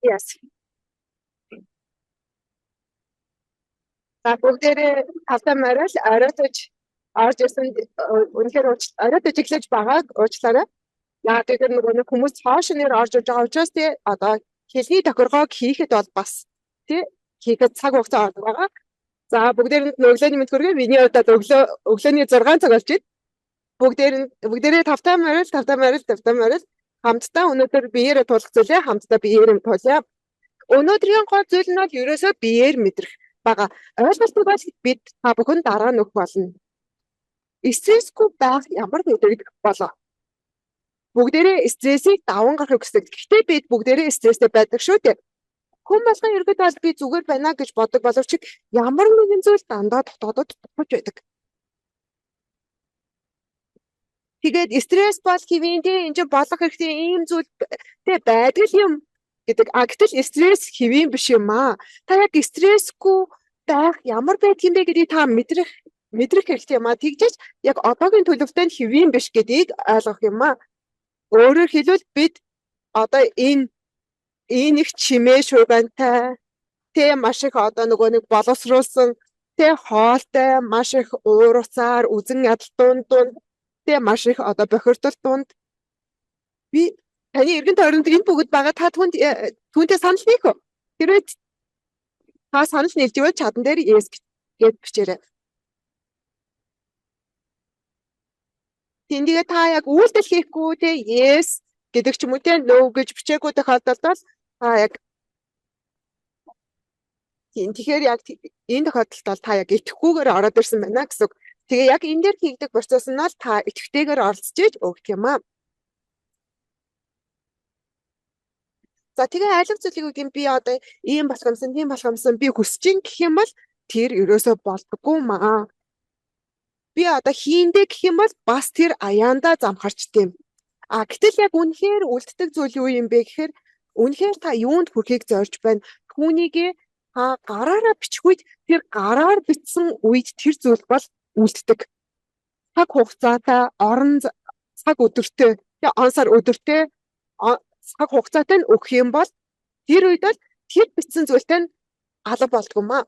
Yes. За бүгдээрээ тавтай морил оройтож орж ирсэн, үнэхээр оройтож эхлэж байгааг уучлаарай. Яг тэр нөгөө нэг хүмүүс цоо шинээр орж иж байгаа учраас тий одоо хэлний тохиргоог хийхэд бол бас тий хийхэд цаг хугацаа ордог байгаа. За бүгдээрэнд нь өглөөний мэнд хүргэе. Миний хувьд өглөөний 6 цаг болж байна. Бүгдээрээ тавтай морил, тавтай морил, тавтай морил хамтдаа өнөөдөр биеэрээ тулах зүйлээ хамтдаа биеэр тулъя. Өнөөдрийн гол зүйл нь бол ерөөсөө биеэр мэдрэх байгаа. Ойлголтыг бол бид та бүхэн дараа нь өгөх болно. Стрессгүй байх ямар мэдрэгдэх болоо? Бүгдээрээ стрессийг даван гарахыг хүсдэг. Гэхдээ бид бүгдээрээ стресстэй байдаг шүү дээ. Хүн болгон ерөөдөө бол би зүгээр байна гэж боддог боловч ямар нэгэн зүйл дандаа дотоодод тулж байдаг. Тэгээд стресс бол хэвийн тий энэ чинь болох хэрэгтэй ийм зүйл тий байдаг юм гэдэг. А гэтэл стресс хэвийн биш юм аа. Та яг стрессгүй байх ямар байдаг юм бэ гэдгийг та мэдрэх хэрэгтэй юм аа. Тэгжээж яг одоогийн төлөвтэй нь хэвийн биш гэдгийг ойлгох юм аа. Өөрөөр хэлбэл бид одоо энэ их чимээ шуугантай тэ маш их одоо нөгөө нэг боловсруулсан тэ хоолтой маш их уур уцаар үзэн ядалтун дунд тэ маш их одоо бохирдол дунд би таны эргэн тойронд энэ бүгд байгаа, та түүнтэй санал нийх үү? Хэрвээ та санал нийлж ивэл чадан дээр yes гэж бичээрэй. Тэгээ та яг үйлдэл хийхгүй те yes гэдэг ч юм уу те no гэж бичээгүй тохиолдолд бол та яг тийм тэгэхээр яг энэ тохиолдолд бол та яг итгэхгүйгээр ороод ирсэн байна гэсэн үг. Тэгээ яг энэ дээр хийгдэх процесс нь бол та итгэвтэйгээр оролцож иж өгөх юм аа. За тэгээ алив зүйлийг үгүй би одоо ийм болох юмсан, тийм болох юмсан би хүсэж ин гэх юм бол тэр ерөөсөө болдоггүй маа. Би одоо хийндэ гэх юм бол бас тэр аяандаа замхарч тийм. А гэтэл яг үнэхээр үлддэг зүйл юу юм бэ гэхээр үнэхээр та юунд хүрэхийг зорж байна? Түүнийг та гараараа бичих үед тэр гараар бичсэн үед тэр зүйл бол үлддэг. Цаг хугацаатай орон цаг өдөртөө он сар өдөртөө цаг хугацаатай нь өгөх юм бол тэр үед бол тэр бичсэн зүйлтэй нь алга болдгоо маа.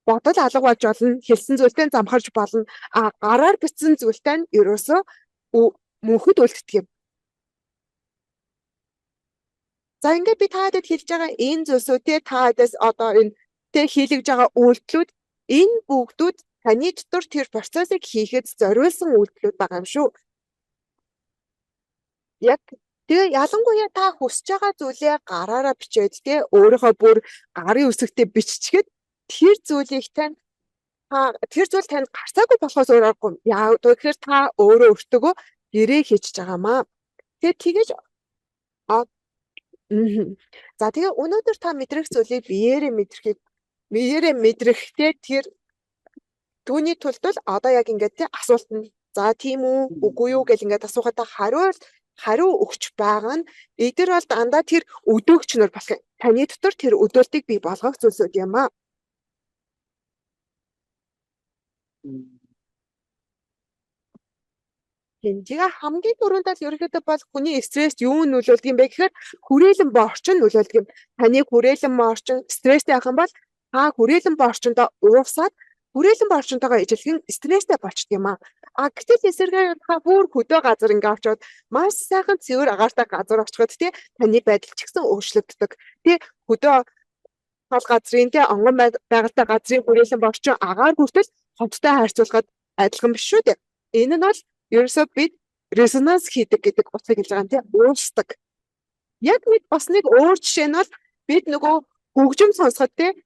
Бодол алга болж болно, хэлсэн зүйлтэй замхарч болно. А гараар бичсэн зүйлтэй нь ерөөсөө мөнхөд үлддэг юм. За ингээд би та хэд хэлж байгаа энэ зүйлсүүд те та хэдээс одоо энэ те хийлгэж байгаа үйлдэлүүд энэ бүгдүүд таны дотор тэр процессыг хийхэд зориулсан үйлдэлүүд байгаа юм шүү. Яг тэгээ ялангуяа та хүсэж байгаа зүйлээ гараараа бичээд те өөрийнхөө бүр гарын үсэгтээ биччихэд тэр зүйлийг тань тэр зүйл танд гарцаагүй болохоос өөр аргагүй. Яа тэгэхээр та өөрөө өөртөөгөө гэрээ хийчихэж байгаамаа. Тэгээ тэгэж За тэгээ өнөөдөр та мэдрэх зүйлийг биеэрээ мэдрэхийг биеэрээ мэдрэхтэй тэр түүний тулд бол одоо яг ингээд те асуулт нь за тийм үү үгүй юу гэл ингээд асуухад та хариу өгч байгаа нь эдгээр бол дандаа тэр өдөөгч нар болох юм. Таны дотор тэр өдөөлтийг бий болгох зүйлсүүд юм аа. Тэгээ хамгийн түрүүнд л ерөнхийдөө бол хүний стресст юу нөлөөлдөг юм бэ гэхээр хүрээлэн боо орчин нөлөөлдөг юм. Таны хүрээлэн боо орчин стресстэй байх юм бол та хүрээлэн боо орчиндөө уусаад хүрээлэн боо орчинтойгоо ижилхэн стресстэй болчдөг юм аа. А гэтэл эсэргээр та бүр хөдөө газар ингээ очиод маш сайхан цэвэр агаартай газар очиход тий таны байдал ч гэсэн өөрчлөгддөг. Тий хөдөө тал газрын тий онгон байгальтай газрын хүрээлэн боо орчин агаар хүртэл хоттой харьцуулахад адилхан биш шүү дээ. Энэ нь бол ерөөсөө бид резонанс хийдэг гэдэг утгыг хэлж байгаа юм тий уусдаг. Яг нэг бас нэг өөр жишээ нь бол бид нөгөө хөгжим сонсоход тий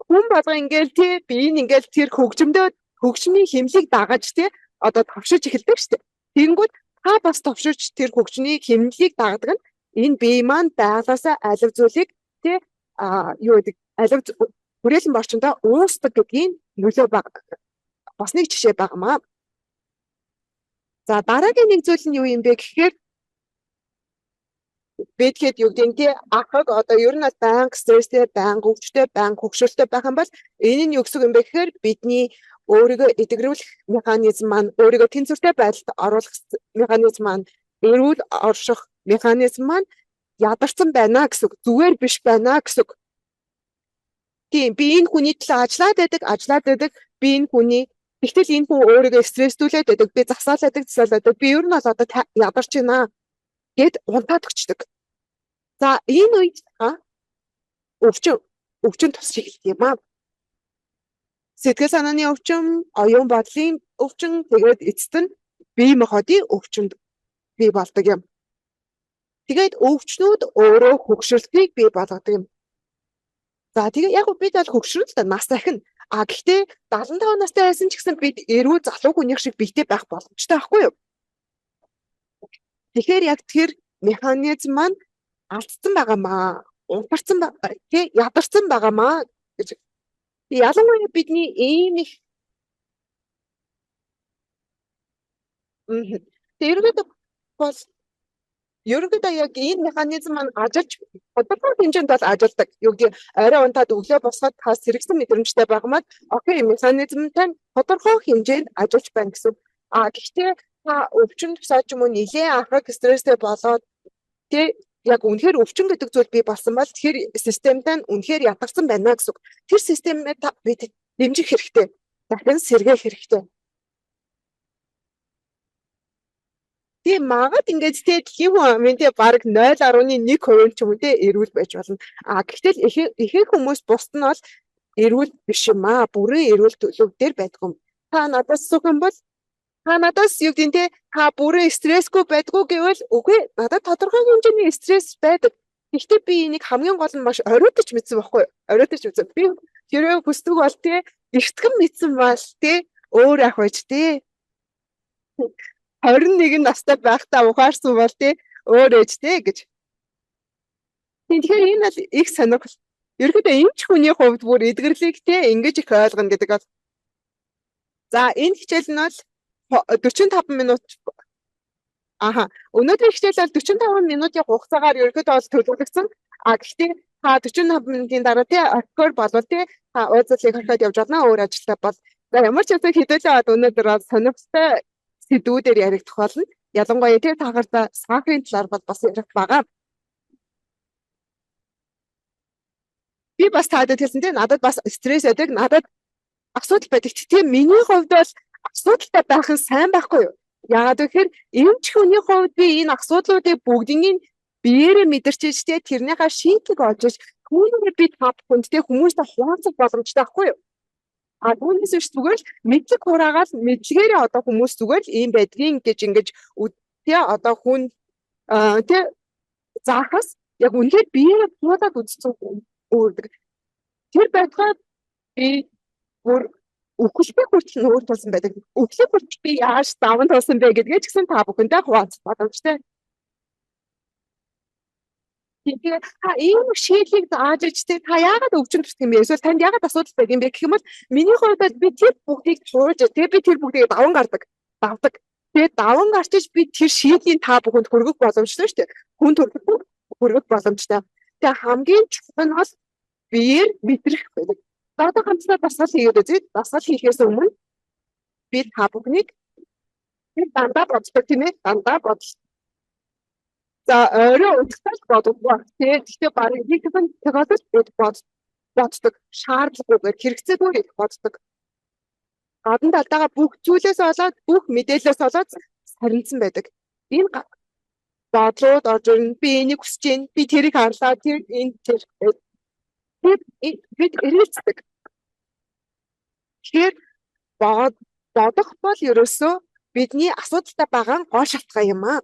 хүн болго ингээл тий би энэ ингээл тэр хөгжмөдөө хөгжмийн хэмлийг дагаж тий одоо товшиж эхэлдэг шүү дээ. Тэгэнгүүт та бас товшиж тэр хөгжмийн хэмнэлийг дагадаг нь энэ бие маань байглаасаа алив зүйлийг тий юу гэдэг алив хүрээлэн орчиндөө уусдаг гэдгийн нөлөө баг. Бас нэг жишээ байгаамаа. За дараагийн нэг зүйл нь юу юм бэ гэхээр бид хэд юу гэдэг нь тий ахыг одоо ер нь бол байнга стресстэй, байнга өвчтэй, байнга хөгшөөлтэй байх юм бол энэ нь юу гэсэн юм бэ гэхээр бидний өөрийгөө эдгэрүүлэх механизм маань, өөрийгөө тэнцвэртэй байдалд оруулах механизм маань, эрүүл орших механизм маань ядарсан байна гэсэн үг. Зүгээр биш байна гэсэн үг. Тийм, би энэ хүний төлөө ажиллаад байдаг. Би энэ хүний тэгтэл энэ хүн өөрийгөө стресстүүлээд байдаг. Би засаал байдаг. Би ер нь бол одоо ядарч байна гэд унтаад өчтдөг. За энэ үед та өвчин тусч эхэлдэг юм аа. Сэтгэл санааны өвчин, оюун бодлын өвчин, тэгээд эцэст нь бие махбодын өвчнөд бий болдог юм. Тэгээд өвчнүүд өөрөө хөгшрөлтийг бий болгодог юм. За тэгээ яг бид бол хөгшрөн л да, нас ахина. А гэхдээ 75 настай байсан ч гэсэн бид эрүүл залуу хүнийх шиг биетэй байх боломжтой байхгүй юу? Тэгэхээр яг тэр механизм маань алдсан байгаамаа, унтарсан тий, ядарсан байгаамаа гэж. Ялангуяа бидний ийм их ерөнхийдөө бол ерөнхийдөө яг энэ механизм маань ажиллаж тодорхой хэмжээнд бол ажилладаг. Юу гэдэг орой унтаад өглөө босоход та сэргэсэн мэдрэмжтэй байгамаад окей, механизм тань тодорхой хэмжээнд ажиллаж байна гэсэн. А гэхдээ та өвчин тусаад ч юм уу нэлээд анхаг стресстэй болоод тий яг үнэхээр өвчин гэдэг зүйл бий болсон бол тэр систем тань үнэхээр ядарсан байна гэсэн. Тэр системээ та бид дэмжих хэрэгтэй. Дахин сэргээх хэрэгтэй. Тийм магад ингээд те дэлхийн хүн амын те бараг 0.1% ч юм уу те эрүүл байж болно. А гэхдээ ихэнх хүмүүс бусд нь бол эрүүл биш юм аа. Бүрэн эрүүл төлөв дээр байдгүй. Та надаас асуух юм бол та надаас юу гэдэг те та бүрэн стрессгүй байдгүй гэвэл үгүй, надад тодорхой хэмжээний стресс байдаг. Гэхдээ би энийг хамгийн гол нь маш оройтож мэдсэн байхгүй юу? Оройтож мэдсэн. Би хэрвээ хүсдэг бол те эртгэн мэдсэн бол те өөр ах байж те 21 настай байхдаа ухаарсан бол тий өөр ээж тий гэж. Тэгэхээр энэ бол их сонирхол. Ерөнхийдөө эмч хүний хувьд бүр эдгэрлийг тий ингэж их ойлгоно гэдэг бол. За энэ хичээл нь бол 45 минут. Аха. Өнөөдрийн хичээл бол 45 минутын хугацаагаар ерөнхийдөө бол төлөвлөгдсөн. А гэхдээ та 45 минутын дараа тий орхиор болвол тий та уулзлыг хорхиод явж болно, өөр ажилтаа бол. За ямар ч байсан хэдүүлээ өнөөдөр бол сонирхолтой сэдвүүдээр яригдах болно. Ялангуяа тэр тахарда сахарын талаар бол бас ярих байгаа. Би бас таадад хэлсэн тийм надад бас стресс байдаг, надад асуудал байдаг. Тийм миний хувьд бол асуудалтай байх нь сайн байхгүй юу? Яагаад гэхээр эмч хүний хувьд би энэ асуудлуудыг бүгднийг биеэрээ мэдэрч ижтэй тэрнийхээ шийдлийг олж иж түүнийгээ би та бүхэнд тэ хүмүүстэй хуваалцах боломжтой байхгүй юу? А түүнээс биш зүгээр л мэдлэг хураагаал мэдлэгээрээ одоо хүмүүс зүгээр л ийм байдгийн гэж ингэж тэ одоо хүн тэ заахаас яг үнэхээр биеэрээ туулаад үзсэн үүрдэг. Тэр байтугай би бүр үхэлтэй хүртэл нүүр тулсан байдаг. Үхлийг хүртэл би яаж даван тулсан бэ гэдгээ ч гэсэн та бүхэндээ хуваалцах боломжтой. Тэгэхээр та ийм шийдлийг зааж ич тэ та яагаад өвчин төрдөг юм бэ? Эсвэл танд яагаад асуудал байдаг юм бэ гэх юм бол миний хувьд би тэр бүгдийг туулж тэ би тэр бүгдийг даван гардаг. Давдаг. Тэгээд даван гарч ич би тэр шийдлийн та бүхэнд хүргэх боломжтой шүү дээ. Хүн төрөлхөнд хүргэх боломжтой. Тэгээ хамгийн чухал нь бол биеэр мэдрэх байдаг. За одоо ганцлаа дасгал хийгээд үзье. Дасгал хийхээс өмнө би та бүхнийг би дандаа боддог тийм ээ. Дандаа бодол. За орой унтахтаа л боддог. Тэгээ гэхдээ барыг хийхэн тохиолдолд бид боддог. Шаардлагагүйгээр хэрэгцээгүй их боддог. Гадна талдаа бүх зүйлээс болоод бүх мэдээлэлээс болоод сарнсан байдаг. Энэ бодлууд орж ирнэ. Би энийг хүсэж байна. Би тэрийг харлаа. Тэр энэ тэр бид эргэлздэг. Тэгэхээр бодох бол ерөөсөө бидний асуудалтай байгаа гол шалтгаан юм аа.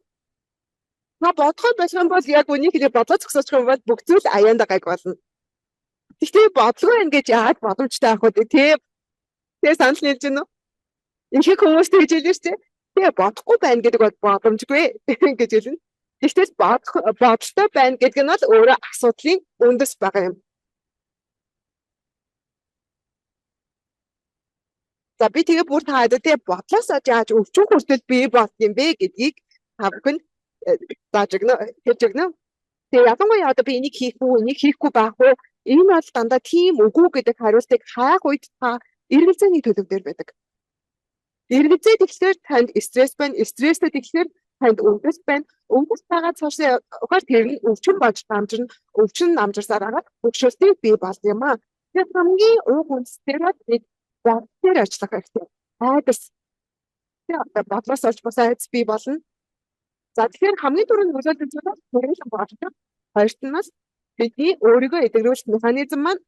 Та бодоход болох юм бол яг үнийг хэлээ бодлоо зогсоочих юм бол бүх зүйл аяанда гайг болно. Гэхдээ бодлого байна гэж яагаад боломжтой авах вэ? Тэ санал нийлж байна уу? Ихэнх хүмүүс тэгж хэлнэ шүү дээ. Тэ бодохгүй байна гэдэг бол боломжгүй гэж хэлнэ. Гэхдээ бодох бодолтой байна гэдэг нь бол өөрөө асуудлын үндэс байгаа юм. За би тэгээ бүр та тэ бодлоосоо яаж өвчин хүртэл бий болд юм бэ гэдгийг та бүхэн зааж өгнө, хэлж өгнө. Тэгээ ялангуяа одоо би энийг хийх үү, энийг хийхгүй байх уу? Энэ бол дандаа тийм үгүй гэдэг хариултыг хайх үед та эргэлзээний төлөв дээр байдаг. Эргэлзээ тэгэхээр танд стресс байна, стресстэй тэгэхээр танд өвдөлт байна. Өвдөлт байгаа цаашаа явахаар тэр нь өвчин болж дамжирна. Өвчин дамжирсаар агаад бөгшөлтийг бий болдог юм аа. Тэгэхээр хамгийн уг үндэс дээр бол бид бодол дээр ажиллах хэрэгтэй. Айдас. Тэгээ одоо бодлоос олж бас айдас бий болно. За тэгэхээр хамгийн түрүүнд нөлөөлөх зүйл бол хүрээлэн бодлого. Хоёрт нь бас бидний өөрийгөө эдгэрүүлэх механизм маань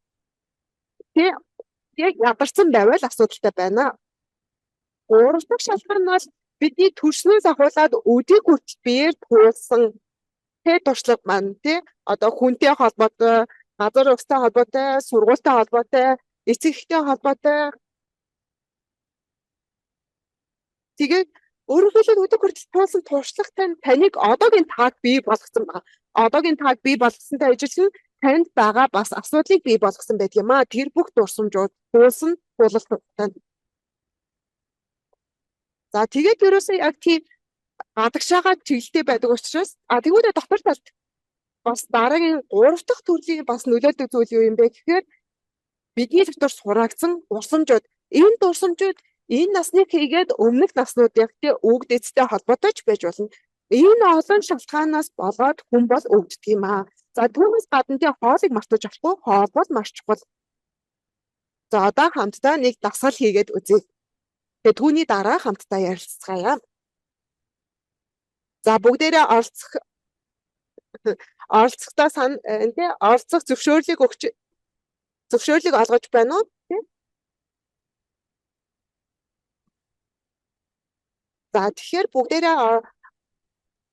тий яг ядарсан байвал асуудалтай байна. Гурав дахь шалтгаан нь бол бидний төрснөөс ахуулаад өдийг хүртэл биеэр туулсан тэ туршлага маань тий одоо хүнтэй холбоотой, газар устай холбоотой, сургуультай холбоотой, эцэг эхтэй холбоотой. Тэгээд өөрөөр хэлбэл өдийг хүртэл туулсан туршлага тань таныг одоогийн тааг бий болгосон байгаа. Одоогийн тааг бий болгосонтой ижилхэн танд байгаа бас асуудлыг бий болгосон байдаг юм аа. Тэр бүх дурсамжууд туулсан туулалт тань. За тэгээд ерөөсөө яг тийм гадагшаага чиглэлтэй байдаг учраас тэгвэл дотор талд бас дараагийн 3 дахь төрлийн бас нөлөөлдөг зүйл юу юм бэ гэхээр бидний дотор сураагдсан дурсамжууд. Энэ дурсамжууд энэ насны хийгээд өмнөх наснууд яг тий өвөг дээдстэй холбоотой ч байж болно. Энэ олон шалтгаанаас болоод хүн бол өвддөг юм аа. За түүнээс гадна тий хоолыг мартаж болохгүй, хоол бол маш чухал. За одоо хамтдаа нэг дасгал хийгээд үзье. Тэгээ түүний дараа хамтдаа ярилцгаая. За бүгдээрээ оролцохдоо тий оролцох зөвшөөрлийг өгч зөвшөөрлийг олгож байна уу? Тий? За тэгэхээр бүгдээрээ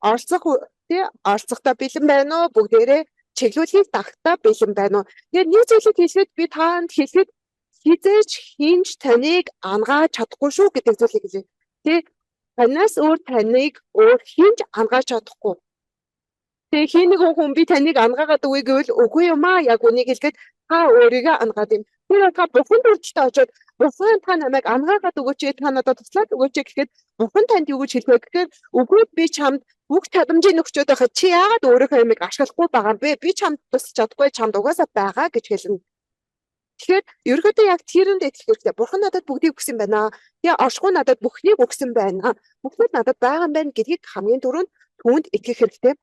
оролцох тий оролцохдоо бэлэн байна уу? Бүгдээрээ чиглүүлгийг дагтаа бэлэн байна уу? Тэгэхээр нэг зүйлийг хэлэхэд би таанд хэлэхэд хизээч хинж таныг ангааж чадахгүй шүү гэдэг зүйлийг хэлье. Тий танаас өөр таныг өөр хинж ангааж чадахгүй. Тэгээ хин нэг хүн би таныг ангаагаад үгүй гэвэл үгүй юм аа яг үнийг хэлгээд та өөрийгөө ангаад юм. Тэр та бурхан дүржтэй очиод бурхан та намайг ангаагаад өгөөч, та надад туслаад өгөөч гэхэд бурхан танд юу гэж хэлэх вэ гэхээр үгүй би чамд бүх чадамжийг өгчөөд байхад чи яагаад өөрийнхөө ямиг ашиглахгүй байгаа юм бэ? Би чамд тусалж чадахгүй, чамд угаасаа байгаа гэж хэлнэ. Тэгэхээр ерөөдөө яг тэрэнд итгэх хэрэгтэй. Бурхан надад бүгдийг өгсөн байна. Тэгээ оршихуй надад бүхнийг өгсөн байна. Бүхнийг надад байгаа юм байна гэдгийг хамгийн түрүүнд түүнд итгэх хэрэгтэй.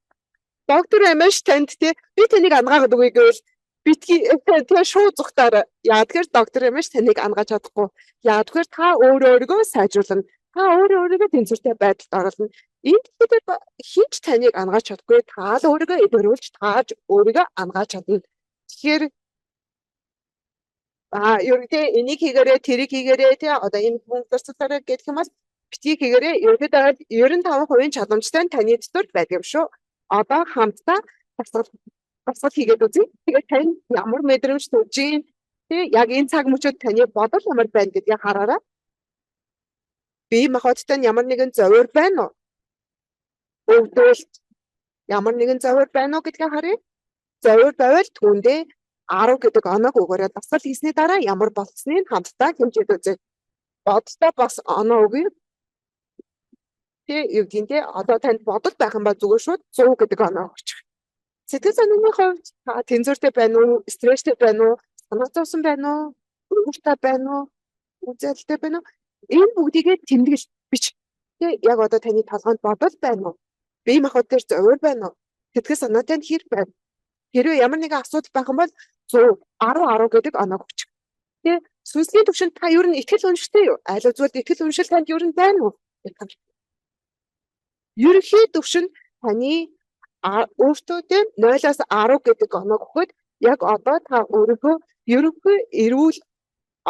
Доктор Амаш танд те би таныг ангаагаад өгье гэвэл битгий тэгээ шууд зүхтаар яа тэгэхээр доктор Амаш таныг ангааж чадахгүй. Яа тэгэхээр та өөрөө өөрийгөө сайжруулна. Та өөрөө өөрийгөө тэнцвэртэй байдалд оруулна. Энэ тэгэхээр хинч таныг ангааж чадахгүй. Та л өөрийгөө эдгэрүүлж тааж өөрийгөө ангааж чадна. Тэгэхээр ерөнхийдөө энийг хийгээрэй, тэрийг хийгээрэй тий одоо энэ хүн зурцлаарай гэх юм бол битгий хийгээрэй. Ерөнхийдөө 95% чадамжтай нь таны дотор байдаг юм шүү. Одоо хамтдаа дасгал хийгээд үзье. Тэгээд тань ямар мэдрэмж төрж ийн тий яг энэ цаг мөчид таны бодол ямар байна гэдгийг хараарай. Бие махбодтой нь ямар нэгэн зовиор байна уу? Өвдөлт ямар нэгэн зовиор байна уу гэдгийг харъя. Зовиор байвал түүндээ 10 гэдэг оноог өгөөрэй. Дасгал хийсний дараа ямар болцсныг хамтдаа хэмжээд үзье. Бодолтой бас оноо өгье. Тэ юу гэдэг нь те одоо танд бодол байх юм ба зүгээр шууд 100 гэдэг оноо өгчих. Сэтгэл санааны хувьд та тэнцвэртэй байна уу, стресстэй байна уу, санаа зовсон байна уу, ууртай байна уу, үзэлтэй байна уу? Энэ бүгдийгээ тэмдэглэж бич. Тэ яг одоо таны толгойд бодол байна уу? Бие махбод дээр зовиор байна уу? Сэтгэл санаатай нь хэр байна? Хэрвээ ямар нэгэн асуудал байх юм бол 100 10 10 гэдэг оноог өгчих. Тэ сүнслэгийн төвшөнд та ер нь итгэл үнэмшилтэй юу? Аль зүйлд итгэл үнэмшил танд ер нь байна уу? Ерөнхий төвшөнд таны өөртөө тийм 0-аас 10 гэдэг оноог өгөхөд яг одоо та өөрийнхөө ерөнхий эрүүл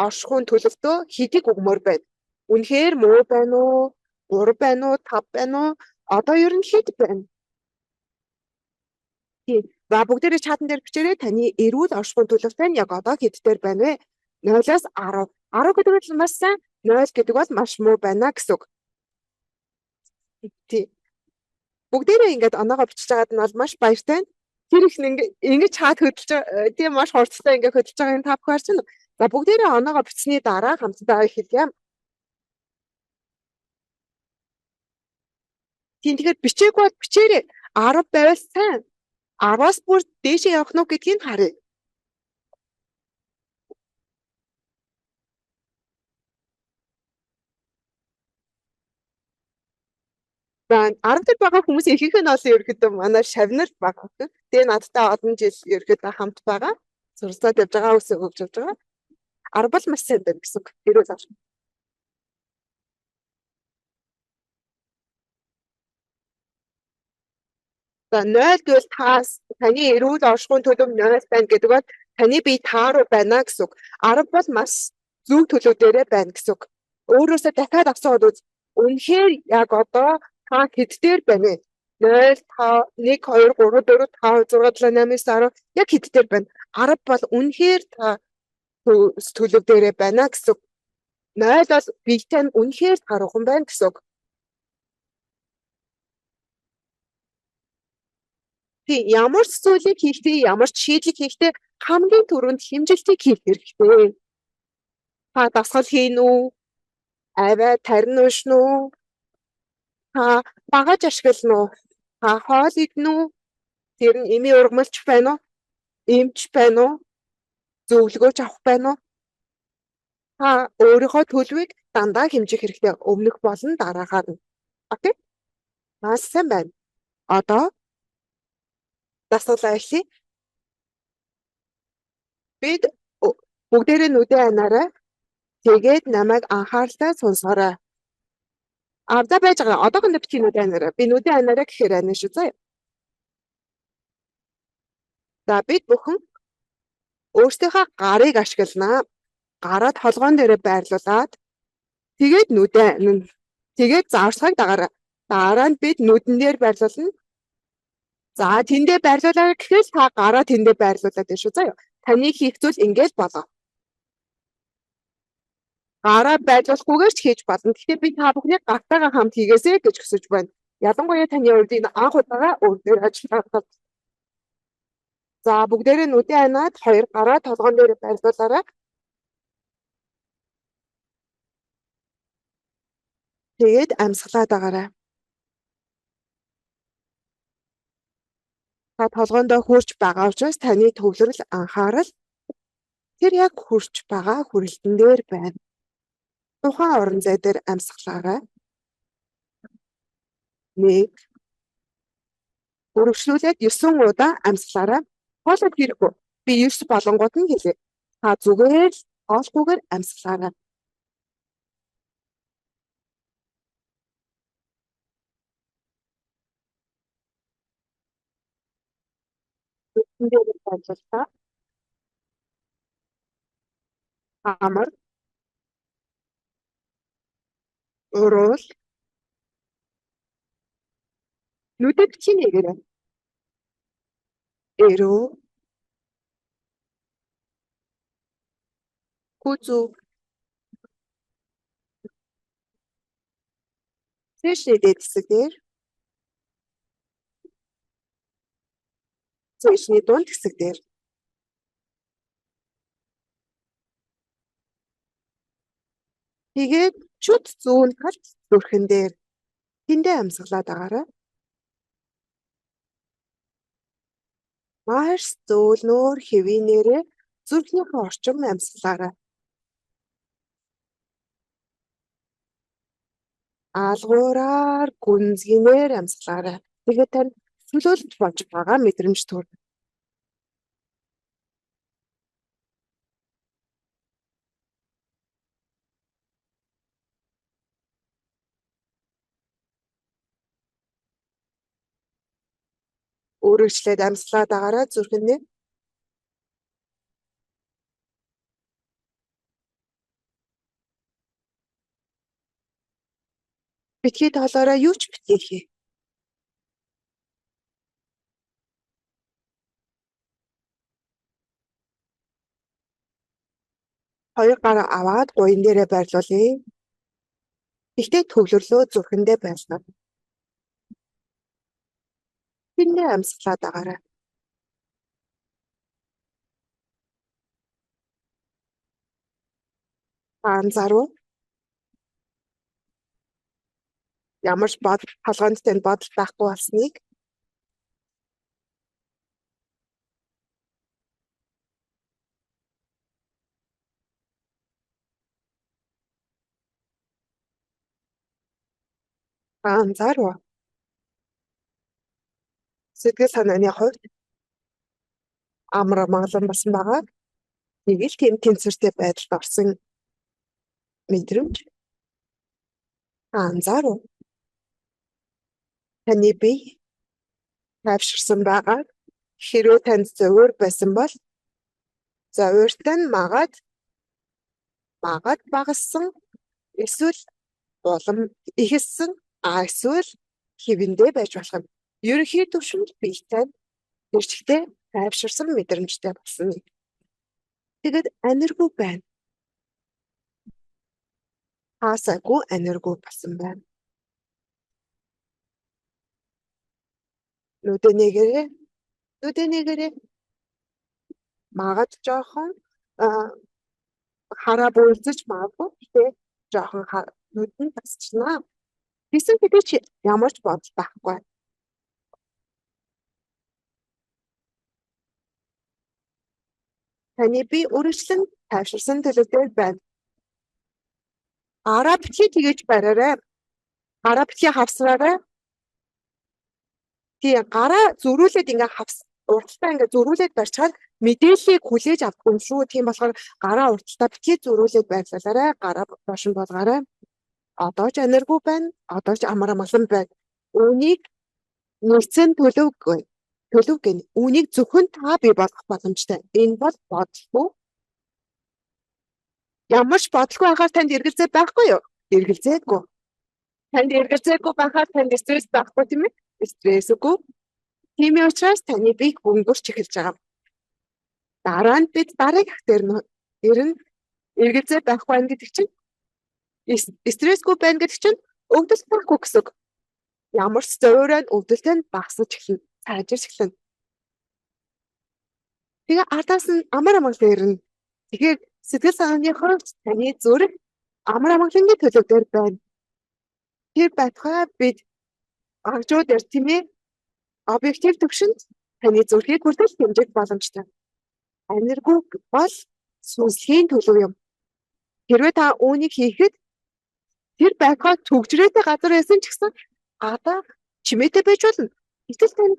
оршихуйн төлөвтөө хэдийг өгмөр байна. Үнэхээр муу байна уу? 3 байна уу? 5 байна уу? Одоо ер нь хэд байна? Тийм. За бүгдээрээ чатан дээр бичээрэй. Таны эрүүл оршихуйн төлөвтэй нь яг одоо хэд дээр байна вэ? 0-аас 10. 10 гэдэг нь маш сайн, 0 гэдэг бол маш муу байна гэсэн үг. Тийм. Бүгдээрээ ингээд оноогоо бичиж байгаад нь бол маш баяртай. Тэр их ингэж чат хөдөлж тийм маш хурдтай ингээд хөдөлж байгааг та бүхэн харж байна. За бүгдээрээ оноогоо бичсэний дараа хамтдаа эхэлье. Тийм тэгэхээр бичээгүй бол бичээрэй. 10 байвал сайн. 10-аас бүр дээшээ явах нь гэдгийг харъя. За 10 дээр байгаа хүмүүс ихэнх нь бол ерөөхдөө манай шавнар байгаа. Тэгээ надтай олон жил ерөөхдөө хамт байгаа. Суралцаад явж байгаа, үсээ өгж явж байгаа. 10 бол маш сайн байна гэсэн үг. Эрүүл оршин. За 0 гэвэл таас таны эрүүл оршихуйн төлөв 0 байна гэдэг бол таны бие тааруу байна гэсэн үг. 10 бол маш зөв төлөв дээрээ байна гэсэн үг. Өөрөөсөө дахиад асууад үз. Үнэхээр яг одоо та хэд дээр байна вэ? 0 5 1 2 3 4 5 6 7 8 9 10 яг хэд дээр байна? 10 бол үнэхээр та төлөв дээрээ байна гэсэн үг. 0 бол биетэй нь үнэхээр тааруухан байна гэсэн үг. Тийм ямар ч зүйлийг хийхдээ, ямар ч шийдлийг хийхдээ хамгийн түрүүнд хэмжилтийг хийх хэрэгтэй. Та дасгал хийн үү? Авиа тарин уншина уу? Та багаж ашиглана уу? Та хоол идэнэ үү? Тэр нь эмийн ургамалч байна уу? Эмч байна уу? Зөвлөгөөч авах байна уу? Та өөрийнхөө төлөвийг дандаа хэмжих хэрэгтэй. Өмнөх болон дараагаар нь. Окей? Маш сайн байна. Одоо дасгалаа эхлэе. Бид бүгдээрээ нүдээ анаарай. Тэгээд намайг анхааралтай сонсоорой. А за байж байгаа. Одоохондоо битгий нүдээ анаарай. Би нүдээ анаарай гэхээр ана шүү заяа. За бид бүхэн өөрсдийнхөө гарыг ашигланаа. Гараа толгоон дээрээ байрлуулад тэгээд нүдээ анана. Тэгээд завсхаг дагаарай. Дараа нь бид нүдэн дээр байрлуулна. За тэндээ байрлуулаа гэхээр та гараа тэндээ байрлуулад байна шүү заяа. Таны хийх зүйл ингээл болоо. Гараа байрлуулахгүйгээр ч хийж болно. Гэхдээ би та бүхнийг гартаагаа хамт хийгээсэй гэж хүсэж байна. Ялангуяа таны хувьд энэ анх удаага өөр дээр ажиллах. За бүгдээрээ нүдээ анаад хоёр гараа толгоон дээр байрлуулаарай. Тэгээд амьсгалаад агаарай. Та толгоондоо хөрч байгаа учраас таны төвлөрөл анхаарал тэр яг хөрч байгаа хүрэлтэн дээр байна. Тухайн орон зай дээр амьсгалаарай. 1 Өргөжлүүлээд 9 удаа амьсгалаарай. Хоолой хэрэггүй. Би 9 болонгууд нь хэлье. Та зүгээр л хоолгүйгээр амьсгалаарай. Нүдэн дээр байрлууллаа. Амар. Уруул. Нүдэд чи нэгэрэй. Эрүү. Хүзүү. Цээжний дээд хэсэг дээр. Цээжний дунд хэсэг дээр. Тэгээд чүд зүүн талд зүрхэн дээр. Тэндээ амьсгалаад агаарай. Маш зөөлнөөр хэвийнээрээ зүрхнийхөө орчин амьсгалаарай. Алгуураар гүнзгийнээр амьсгалаарай. Тэгээд тань чөлөөлж болж байгаа мэдрэмж төрнө. Үргэлжлээд амьсгалаад агаарай зүрхэндээ. Битгий тоолоорой, юу ч битгий хий. Хоёр гараа аваад гуян дээрээ байрлуулъя. Гэхдээ төвлөрлөө зүрхэндээ байлгана. Тэндээ амьсгалаад агаарай. Та анзаарав уу? Ямар ч бодол толгойнд танд бодол байхгүй болсныг. Та анзаарав уу? Сэтгэл санааны хувьд амар амгалан болсон байгаа. Нэг л тийм тэнцвэртэй байдалд орсон мэдрэмж анзаарав. Таны бие тайвширсан байгаа. Хэрвээ танд зовиур байсан бол зовиуртай нь магад багассан, эсвэл улам ихэссэн, эсвэл хэвэндээ байж болох юм. Ерөнхий түвшинд биетэй гэрчлэгтэй тайвширсан мэдрэмжтэй болсон. Тэгээд аниргүй байна. Хаасаагүй аниргүй болсон байна. Нүдэ нэгэрээ. Нүдэ нэгэрээ. Магад жоохон хараа бүлзэж магадгүй. Гэтэ жоохон нүд нь тасчнаа. Тэгсэн хэдий ч ямар ч бодол байхгүй. Таны бие үргэлжлэн тайвширсан төлөв дээр байна. Гараа битгий тэгэж бариарай. Гараа битгий хавсраарай. Тий, гараа зөрүүлээд ингээ хавс урталтаа ингээ зөрүүлээд барьчаад мэдээллийг хүлээж авдаггүй юм шүү. Тийм болохоор гараа урталтаа битгий зөрүүлээд байрлуулаарай. Гараа доош нь болгоорой. Одоо ч аниргүй байна. Одоо ч амар амгалан байна. Үүнийг нэгдсэн төлөвгүй. Төлөв гэнэ. Үүнийг зөвхөн та бий болгох боломжтой. Энэ бол бодлого. Ямар ч бодлого байхаар танд эргэлзээ байхгүй юу? Эргэлзээгүй. Танд эргэлзээгүй байхаар танд стресс байхгүй тийм ээ? Стрессгүй. Тийм учраас таны бие бөмбөрч эхэлж байгаа. Дараа нь бид дараагийнх дээр нь ирнэ. Эргэлзээ байхгүй байна гэдэг чинь стрессгүй байна гэдэг чинь өвдөлт байхгүй гэсэн үг. Ямар ч зовиорой нь өвдөлт нь багасч эхэлнэ. Сайжирч эхэлнэ. Тэгээ ардаас нь амар амгалан ирнэ. Тэгэхээр сэтгэл санааны хувьд таны зүрх амар амгалангийн төлөв дээр байна. Тэр байтугай бид агжууд дээр тийм ээ объектив төвшөнд таны зүрхийг хүртэл хэмжих боломжтой. Аниргүй бол сүнслэгийн төлөв юм. Хэрвээ та үүнийг хийхэд тэр байтугай түгжрээтэй газар байсан ч гэсэн гадаа чимээтэй байж болно. Гэтэл танд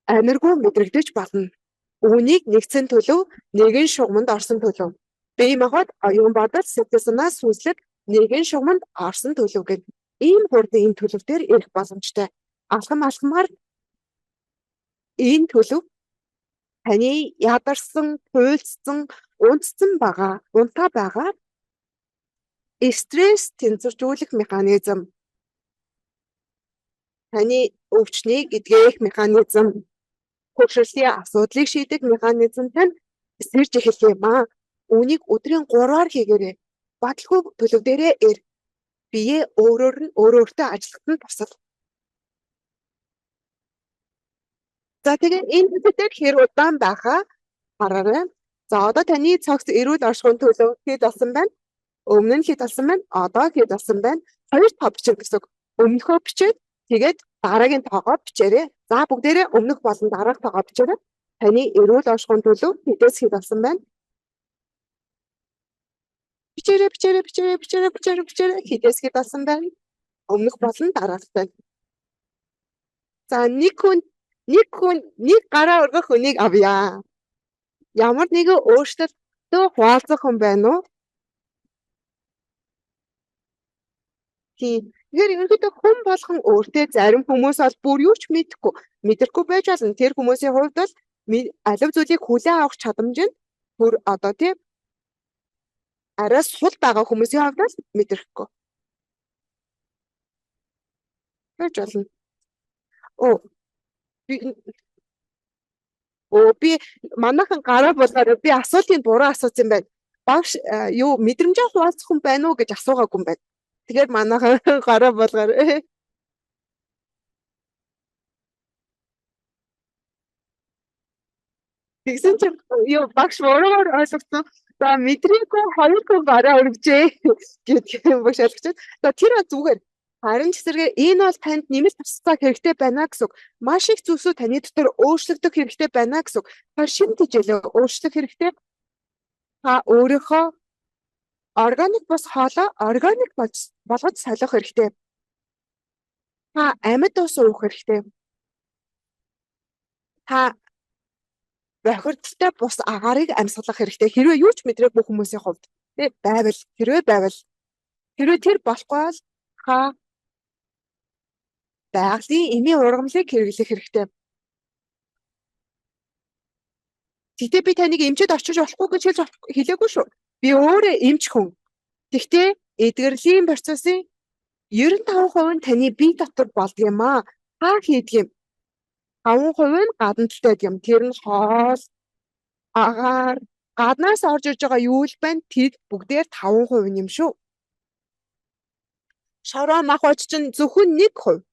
аниргүй мэдрэгдэж болно. Үүнийг нэгдсэн төлөв, нэгэн шугамд орсон төлөв. Бие махбод, оюун бодол, сэтгэл санаа, сүнслэг нэгэн шугамд орсон төлөв гэх ийм хурдан ийм төлөв дээр ирэх боломжтой. Алхам алхмаар энэ төлөв таны ядарсан, туйлдсан, унтсан байгаа, унтаа байгаа стресс тэнцвэржүүлэх механизм, таны өвчнийг эдгэх механизм, хөгшөрлийн асуудлыг шийдэх механизм тань сэрж эхэлэх юм аа. Үүнийг өдрийн 3-аар хийгээрэй. Баталгүй төлөв дээрээ ир. Биеэ өөрөөр нь өөрөө өөртөө ажиллахад нь тусал. За тэгээ энэ төлөв дээр хэр удаан байхаа хараарай. За одоо таны цогц эрүүл оршихуйн төлөв хэд болсон байна? Өмнө нь хэд болсон байна? Одоо хэд болсон байна? 2 тоо бичиг гэсэн үг. Өмнөхөө бичээд тэгээд дараагийн тоогоо бичээрэй. За бүгдээрээ өмнөх болон дараах тоогоо бичээрэй. Таны эрүүл оршихуйн төлөв хэдээс хэд болсон байна? Бичээрэй, бичээрэй, бичээрэй, бичээрэй, бичээрэй, бичээрэй. Хэдээс хэд болсон байна? Өмнөх болон дараахтай. За нэг хүн нэг гараа өргөх хүнийг авъя. Ямар нэгэн өөрчлөлтөө хуваалцах хүн байна уу? Тийм. Тэгэхээр ерөнхийдөө хүн болгон өөртөө зарим хүмүүс бол бүр юу ч мэдэхгүй, мэдрэхгүй байж болно. Тэр хүмүүсийн хувьд бол алив зүйлийг хүлээн авах чадамж нь бүр одоо тийм арай сул байгаа хүмүүсийн хувьд бол мэдрэхгүй. Байж болно. Оо би манайхан гараа болгоор би асуултыг буруу асуусан юм байна. Багш юу мэдрэмжээ хуваалцах хүн байна уу гэж асуугаагүй юм байна. Тэгэхээр манайхан гараа болгоор Тэгсэн чинь юу багш буруугаар ойлгосон. За мэдрээгүй хоёр хүн гараа өргөжээ гэдэг юм багш ойлгочиход. За тэр зүгээр. Харин ч зэрэг энэ бол танд нэмэлт туршилтаа хэрэгтэй байна гэсэн үг. Маш их зүйлсүүд таны дотор өөрчлөгдөх хэрэгтэй байна гэсэн үг. Та шинэ тэжээлээ өөрчлөх хэрэгтэй. Та өөрийнхөө органик бус хоолоо органик болгож солих хэрэгтэй. Та амьд ус уух хэрэгтэй. Та бохирдолтой бус агаарыг амьсгалах хэрэгтэй. Хэрвээ юу ч мэдрээгүй хүмүүсийн хувьд тий байвал хэрвээ байвал хэрвээ тэр болохгүй бол та байгалийн эмийн ургамлыг хэрэглэх хэрэгтэй. Гэхдээ би таныг эмчэд очиж болохгүй гэж хэлж хэлээгүй шүү. Би өөрөө эмч хүн. Гэхдээ эдгэрлийн процессын 95% нь таны бие дотор болдог юм аа. Та хийдэг юм. 5% нь гадна талтай юм. Тэр нь хоол, агаар, гаднаас орж ирж байгаа юу л байна. Тэд бүгдээр 5% юм шүү. Шороо махбод чинь зөвхөн 1%.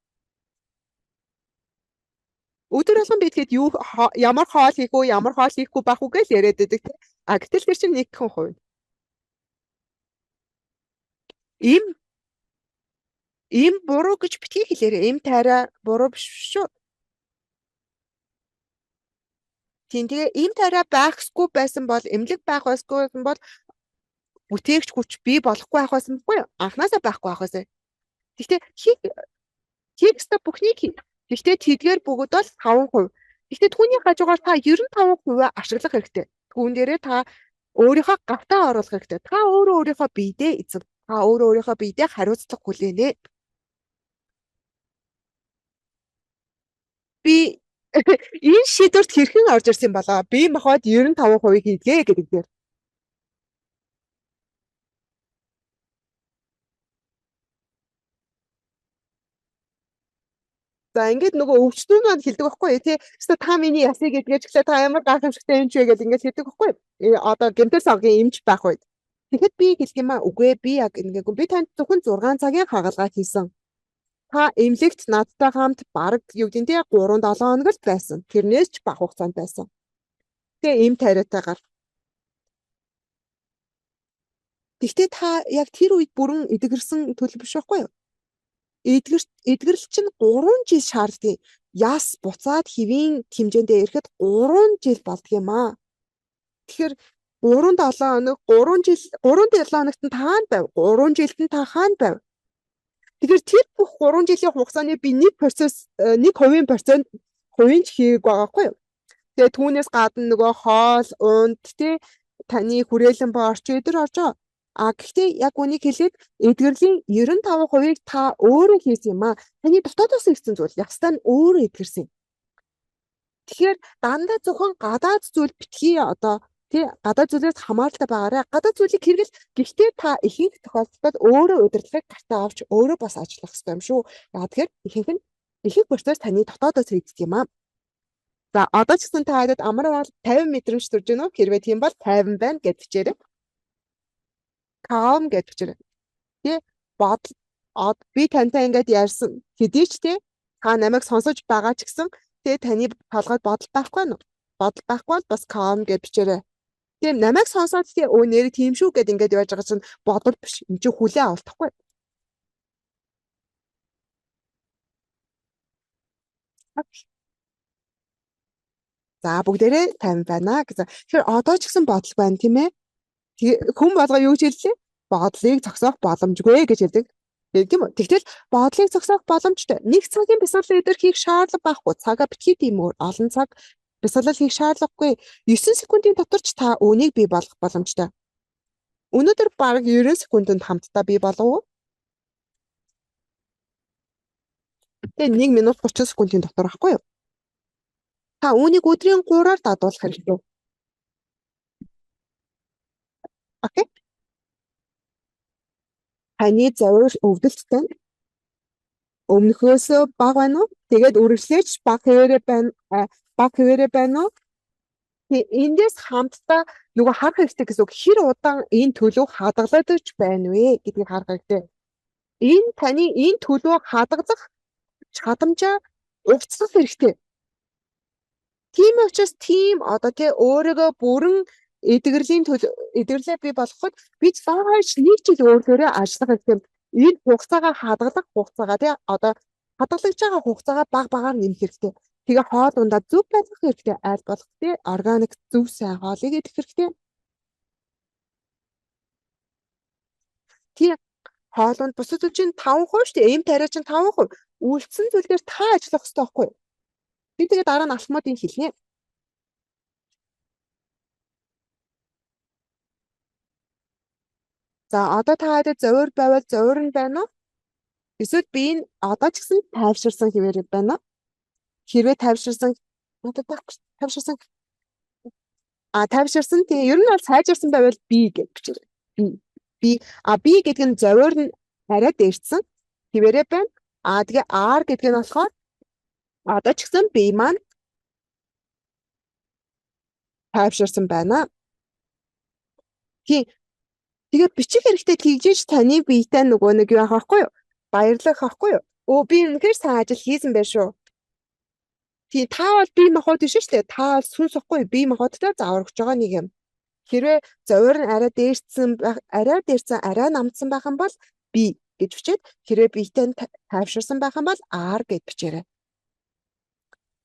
Өдөр болгон би тэгэхэд юу ямар хоол хийх үү, ямар хоол хийхгүй байх уу гэж яриад байдаг тийм. А гэтэл тэр чинь 1%. Эм буруу гэж битгий хэлээрэй. Эм тайраа буруу биш шүү. Тийм, тэгээ эм тайраа байхсгүй байсан бол, эмнэлэг байх байсгүй байсан бол бүтээгч хүч бий болохгүй байх байсан байхгүй юу? Анхнаасаа байхгүй байх байсан. Гэхдээ хийх ёстой бүхнийг хий. Гэхдээ тэдгээр бүгд бол 5%. Гэхдээ түүний хажуугаар та 95% ашиглах хэрэгтэй. Түүн дээрээ та өөрийнхөө гартаа оруулах хэрэгтэй. Та өөрөө өөрийнхөө биедээ эзэн. Та өөрөө өөрийнхөө биедээ хариуцлага хүлээнэ. Би энэ шийдвэрт хэрхэн орж ирсэн болоо? Би махбод 95% хийдгээ гэдэг дээр. За ингээд нөгөө өвчтөн маань хэлдэг байхгүй юу тий. Өстө та миний ясыг гэдгээр ч гэлээ та ямар гайхамшигтай эмч вэ гэл ингээд хэлдэг байхгүй юу. Одоо гэмтэл согийн эмч байх үед. Тэгэхэд би хэлэх юм аа, үгүй би яг ингээгүү. Би танд зөвхөн 6 цагийн хагалгаа хийсэн. Та эмнэлэгт надтай хамт бараг юу гэдэг нь тий 3-7 хоног л байсан. Тэрнээс ч бага хугацаанд байсан. Тэгээ эм тариатайгаар. Гэхдээ та яг тэр үед бүрэн эдгэрсэн төлөв биш байхгүй юу? Эдгэрэл чинь 3 жил шаарддаг. Яс буцаад хэвийн хэмжээндээ ирэхэд 3 жил болдго юм аа. Тэгэхээр 3-7 хоног, 3 жил, 3-7 хоногт нь та хаана байв? 3 жилд нь та хаана байв? Тэгэхээр тэр бүх 3 жилийн хугацааны би 1%, 1% хувийн ч хийгээгүй байгаа байхгүй юу? Тэгээ түүнээс гадна нөгөө хоол, унд тий таны хүрээлэн ба орчин өдр орж байгаа. А гэхдээ яг үнийг хэлээд эдгэрлийн 95%-ыг та өөрөө хийсэн юм аа. Таны дотоодоос ирсэн зүйл ястаа нь өөрөө эдгэрсэн. Тэгэхээр дандаа зөвхөн гадаад зүйл битгий одоо тий гадаад зүйлээс хамааралтай байгаарай. Гадаад зүйлийг хэрэгэл, гэхдээ та ихэнх тохиолдолд өөрөө удирдлагыг гартаа авч өөрөө бас ажиллах ёстой юм шүү. Яг тэгэхээр ихэнх нь ихэнх процесс таны дотоодоос хийгддэг юм аа. За одоо ч гэсэн та хэдэд амар бол 50 мэдрэмж төрж гэнэ үү? Хэрвээ тийм бол 50 байна гэж бичээрэй. Calm гэж бичээрэй. Тий бодол би тантай ингээд ярьсан хэдий ч тий та намайг сонсож байгаа ч гэсэн тий таны толгойд бодол байхгүй нь бодол байхгүй бол бас calm гэж бичээрэй. Тийм намайг сонсоод тий өө нэр тийм шүү гэд ингээд яаж байгаа чинь бодол биш. Энд чинь хүлээ авалтахгүй. За бүгдээрээ 50 байна гэсэн. Тэгэхээр одоо ч гэсэн бодол байна тийм ээ. Хүн болгоо юу гэж хэллээ? Бодлыг зогсоох боломжгүй гэж хэлдэг. Тийм үү? Тэгтэл бодлыг зогсоох боломжтой. Нэг цагийн бясалгал өдөр хийх шаардлага байхгүй. Цагаа битгий тийм өөр олон цаг бясалгал хийх шаардлагагүй. 9 секундын дотор ч та үүнийг бий болгох боломжтой. Өнөөдөр бараг 90 секундэд хамтдаа бий болов уу? Тэгээ 1 минут 30 секундын дотор байхгүй юу? Та үүнийг өдрийн 3-аар дадуулах хэрэгтэй. Окей. Таны завир өвдөлттэй өмнөхөөсөө бага байна уу? Тэгээд үргэлжлээж бага хэвээрээ байна, бага хэвээрээ байна уу? Эндээс хамтдаа нөгөө харах хэрэгтэй гэсэн үг. Хэр удаан энэ төлөв хадгалагдаж байна вэ гэдгийг харах хэрэгтэй. Энэ таны энэ төлөв хадгалах чадамжаа угцах хэрэгтэй. Тийм учраас тийм одоо тий өөрийгөө бүрэн эдгэрлийн төлөв эдгэрлээ бий болгоход бид заавал нэг жил өөрөөрөө ажиллах хэрэгтэй. Энэ хугацаагаа хадгалах хугацаагаа тий одоо хадгалагдж байгаа хугацаагаа баг багаар нэмэх хэрэгтэй. Тэгээ хоол ундаа зөв байлгах хэрэгтэй. Аль болох тий органик зөв сайн хоолыг идэх хэрэгтэй. Тий хоол унд бусад зүйл чинь 5% шүү дээ. Эм тариа чинь 5%. Үлдсэн зүйл дээр та ажиллах хэрэгтэй байхгүй юу? Би тэгээ дараа нь алхмуудыг хэлнэ. За одоо та хэдэд зовир байвал зовир нь байна уу? Эсвэл би энэ одоо ч гэсэн тайвширсан хэвээр байна уу? Хэрвээ тайвширсан надад тайвширсан тайвширсан тийм ер нь бол сайжирсан байвал би гэж бичээрэй. Би би гэдэг нь зовир нь арай дээрсэн хэвээрээ байна. Тэгээ R гэдэг нь болохоор одоо ч гэсэн би маань тайвширсан байна. Тийм. Тэгээд бичих хэрэгтэй тэгжиж таны биетэй нөгөө нэг юу авах байхгүй юу? Баярлах авахгүй юу? Өө би үнэхээр сайн ажил хийсэн байх шүү. Тийм та бол бие махбод биш шүү дээ. Та бол сүнс ихгүй юу? Бие махбодтой заавар өгч байгаа нэг юм. Хэрвээ зовир нь арай дээрсэн байх, арай дээрсэн, арай намдсан байх юм бол би гэж бичээд хэрвээ биетэй нь тайвширсан байх юм бол R гэж бичээрэй.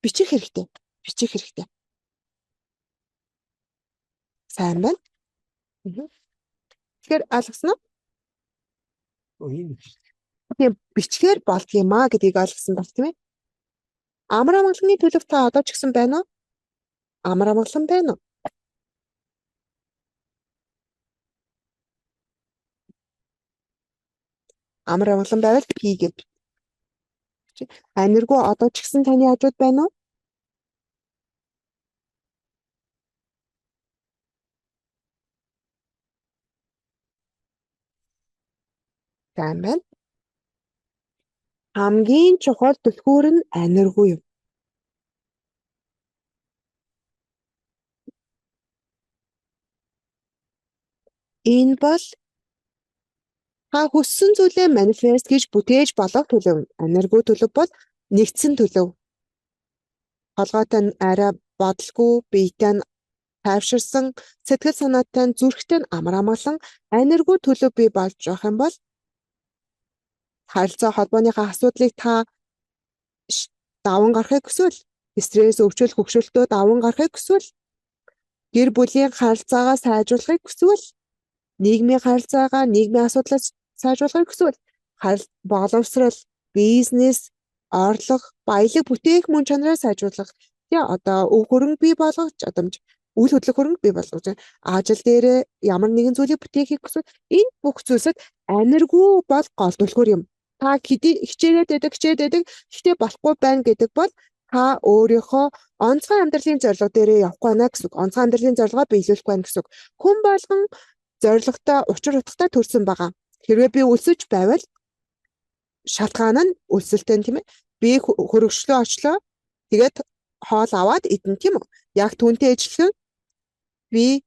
Бичих хэрэгтэй. Бичих хэрэгтэй. Сайн байна. Тэгэхээр ойлгосон уу? Энэ Тийм бичгээр болдгиймаа гэдгийг ойлгосон баг тийм ээ. Амар амгаланы төлөв та одоо ч гэсэн байна уу? Амар амгалан байна уу? Амар амгалан байвал P гэж. Аниргүй одоо ч гэсэн таны хажууд байна уу? Сайн байна. Хамгийн чухал түлхүүр нь аниргүй юм. Энэ бол та хүссэн зүйлээ манифест гэж бүтээж болох төлөв. Аниргүй төлөв бол нэгдсэн төлөв. Толгойтой нь арай бодолгүй, биетэй нь тайвширсан, сэтгэл санаатай нь зүрхтэй нь амар амгалан аниргүй төлөв бий болж явах юм бол харилцаа холбооныхаа асуудлыг та даван гарахыг хүсвэл, стресс, өвчл, хөгшөлтөө даван гарахыг хүсвэл, гэр бүлийн харилцаагаа сайжруулахыг хүсвэл, нийгмийн харилцаагаа, нийгмийн асуудлаа сайжруулахыг хүсвэл, боловсрол, бизнес, орлого, баялаг бүтээх мөн чанараа сайжруулах, тий одоо өв хөрөнгө бий болгох чадамж, үйл хөдлөх хөрөнгө бий болгож, ажил дээрээ ямар нэгэн зүйлийг бүтээхийг хүсвэл энэ бүх зүйлсэд аниргүй бол гол түлхүүр юм. Та хичээгээд байдаг, хичээд байдаг, гэхдээ болохгүй байна гэдэг бол та өөрийнхөө онцгой амьдралын зорилго дээрээ явахгүй байна гэсэн үг. Онцгой амьдралын зорилгоо биелүүлэхгүй байна гэсэн үг. Хүн болгон зорилготой, учир утгатай төрсэн байгаа. Хэрвээ би өлсөж байвал шалтгаан нь өлсөлтөө тийм ээ. Би хөрөгчлөө очлоо. Тэгээд хоол аваад идэн тийм үү? Яг түүнтэй ижилхэн би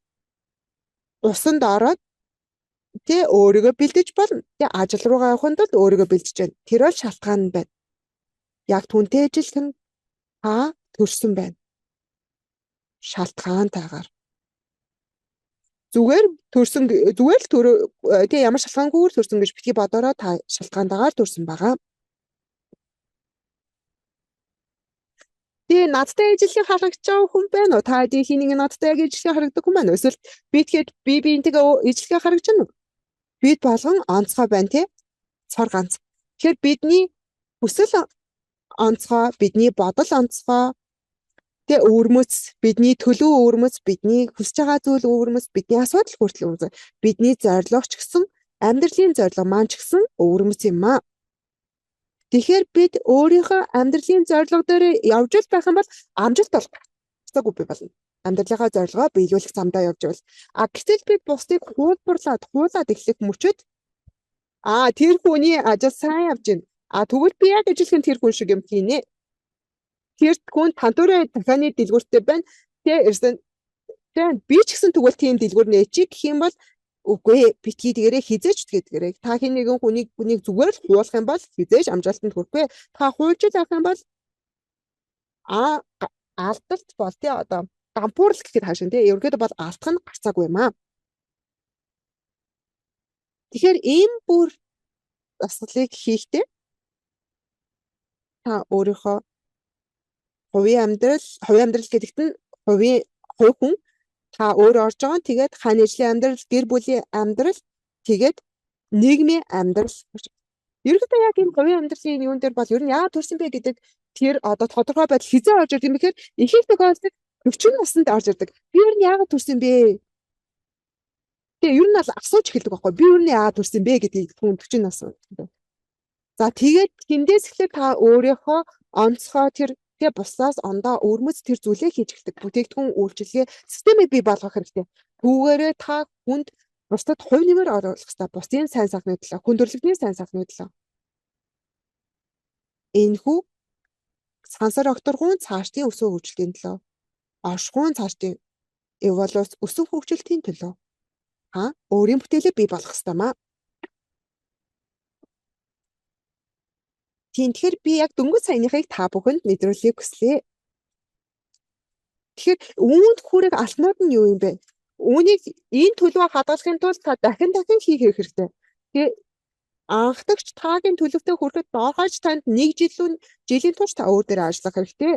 усанд ороод тий өөрийгөө бэлдэж болно. Тий ажил руугаа явахын тулд өөрийгөө бэлдэж байна. Тэр бол шалтгаан нь байна. Яг түүнтэй ижилхэн та төрсөн байна. Шалтгаантайгаар. Зүгээр төрсөн зүгээр л төрөө тий ямар шалтгаангүйгээр төрсөн гэж битгий бодороо, та шалтгаантайгаар төрсөн байгаа. Тэгээ надтай ижилхэн харагдаж байгаа хүн байна уу? Та хэдийн хин нэг надтай яг ижилхэн харагдах хүн байна уу? Эсвэл би тэгэхэд би биентэйгээ ижилхэн харагдаж байна уу? Бид болгон онцгой байна тий. Цор ганц. Тэгэхээр бидний хүсэл онцгой, бидний бодол онцгой, тэ өвөрмөц, бидний төлөв өвөрмөц, бидний хүсэж байгаа зүйл өвөрмөц, бидний асуудал хүртэл өвөрмөц, бидний зорилго ч гэсэн амьдралын зорилго маань ч гэсэн өвөрмөц юм аа. Тэгэхээр бид өөрийнхөө амьдралын зорилго дээр явж л байх юм бол амжилт бол гарцаагүй бий болно. Амьдралынхаа зорилгоо биелүүлэх замдаа явж байвал. А гэтэл бид бусдыг хуулбарлаад, хуулаад эхлэх мөчөд тэр хүний ажил сайн явж байна. А тэгвэл би яг ижилхэн тэр хүн шиг юм хийнэ. Тэр хүн тантуурын дахианы дэлгүүртэй байна. Тэ ирсэн. Тэ би ч гэсэн тэгвэл тийм дэлгүүр нээчих гэх юм бол үгүй битгий тэгэрээ хизээч тэгэрээ. Та хин нэгэн хүнийг зүгээр л хуулах юм бол хизээч амжилтанд хүрэхгүй. Та хуулж л авах юм бол алдалт бол тий одоо дампуурл гэхэд хаашаа тий ерөнхийдөө бол алдах нь гарцаагүй юм аа. Тэгэхээр ийм бүр дасгалыг хийхдээ та өөрийнхөө хувийн амьдрал гэдэгт нь хувь хүн та өөр орж байгаа. Тэгээд хааны ажлын амьдрал, гэр бүлийн амьдрал, тэгээд нийгмийн амьдрал. Ерөнхийдөө яг энэ хувийн амьдралын юун дээр бол ер нь яагаад төрсэн бэ гэдэг Тэр одоо тодорхой байдал хэзээ орж ирдэг юм бэхээр ихэнх тохиолдолд 40 наснд орж ирдэг. Би ер нь яагаад төрсөн бэ? Тэгээ ер нь бол асууж эхэлдэг байхгүй. Би ер нь яагаад төрсөн бэ гэдгийг хүн 40 нас. За тэгээд тэндээс эхлээд та өөрийнхөө онцгой тэр тэгээ бусдаас ондоо өвөрмөц тэр зүйлээ хийж эхэлдэг. Бүтээгдэхүүн үйлчилгээ системийг бий болгох хэрэгтэй. Түүгээрээ та хүнд бусдад хувь нэмэр оруулах хэрэгтэй. Бусдын сайн сайхны төлөө, хүндрэлтний сайн сайхны төлөө. Энэхүү сансар огторгуйн цаашдын өсвөн хөгжилтийн төлөө, оршихуйн цаашдын эволюц өсвөн хөгжилтийн төлөө та өөрийн бүтээлээ бий болгох ёстой маа. Тийм, тэгэхээр би яг дөнгөж саяныхыг та бүхэнд мэдрүүлэхийг хүслээ. Тэгэхээр үүнд хүрэх алхмууд нь юу юм бэ? Үүнийг энэ төлөвөө хадгалахын тулд та дахин дахин хийх хэрэгтэй. Тэгээ анхдагч таагийн төлөвтэй хүрэхэд доорхойч танд нэг жилийн турш та өөр дээр ажиллах хэрэгтэй.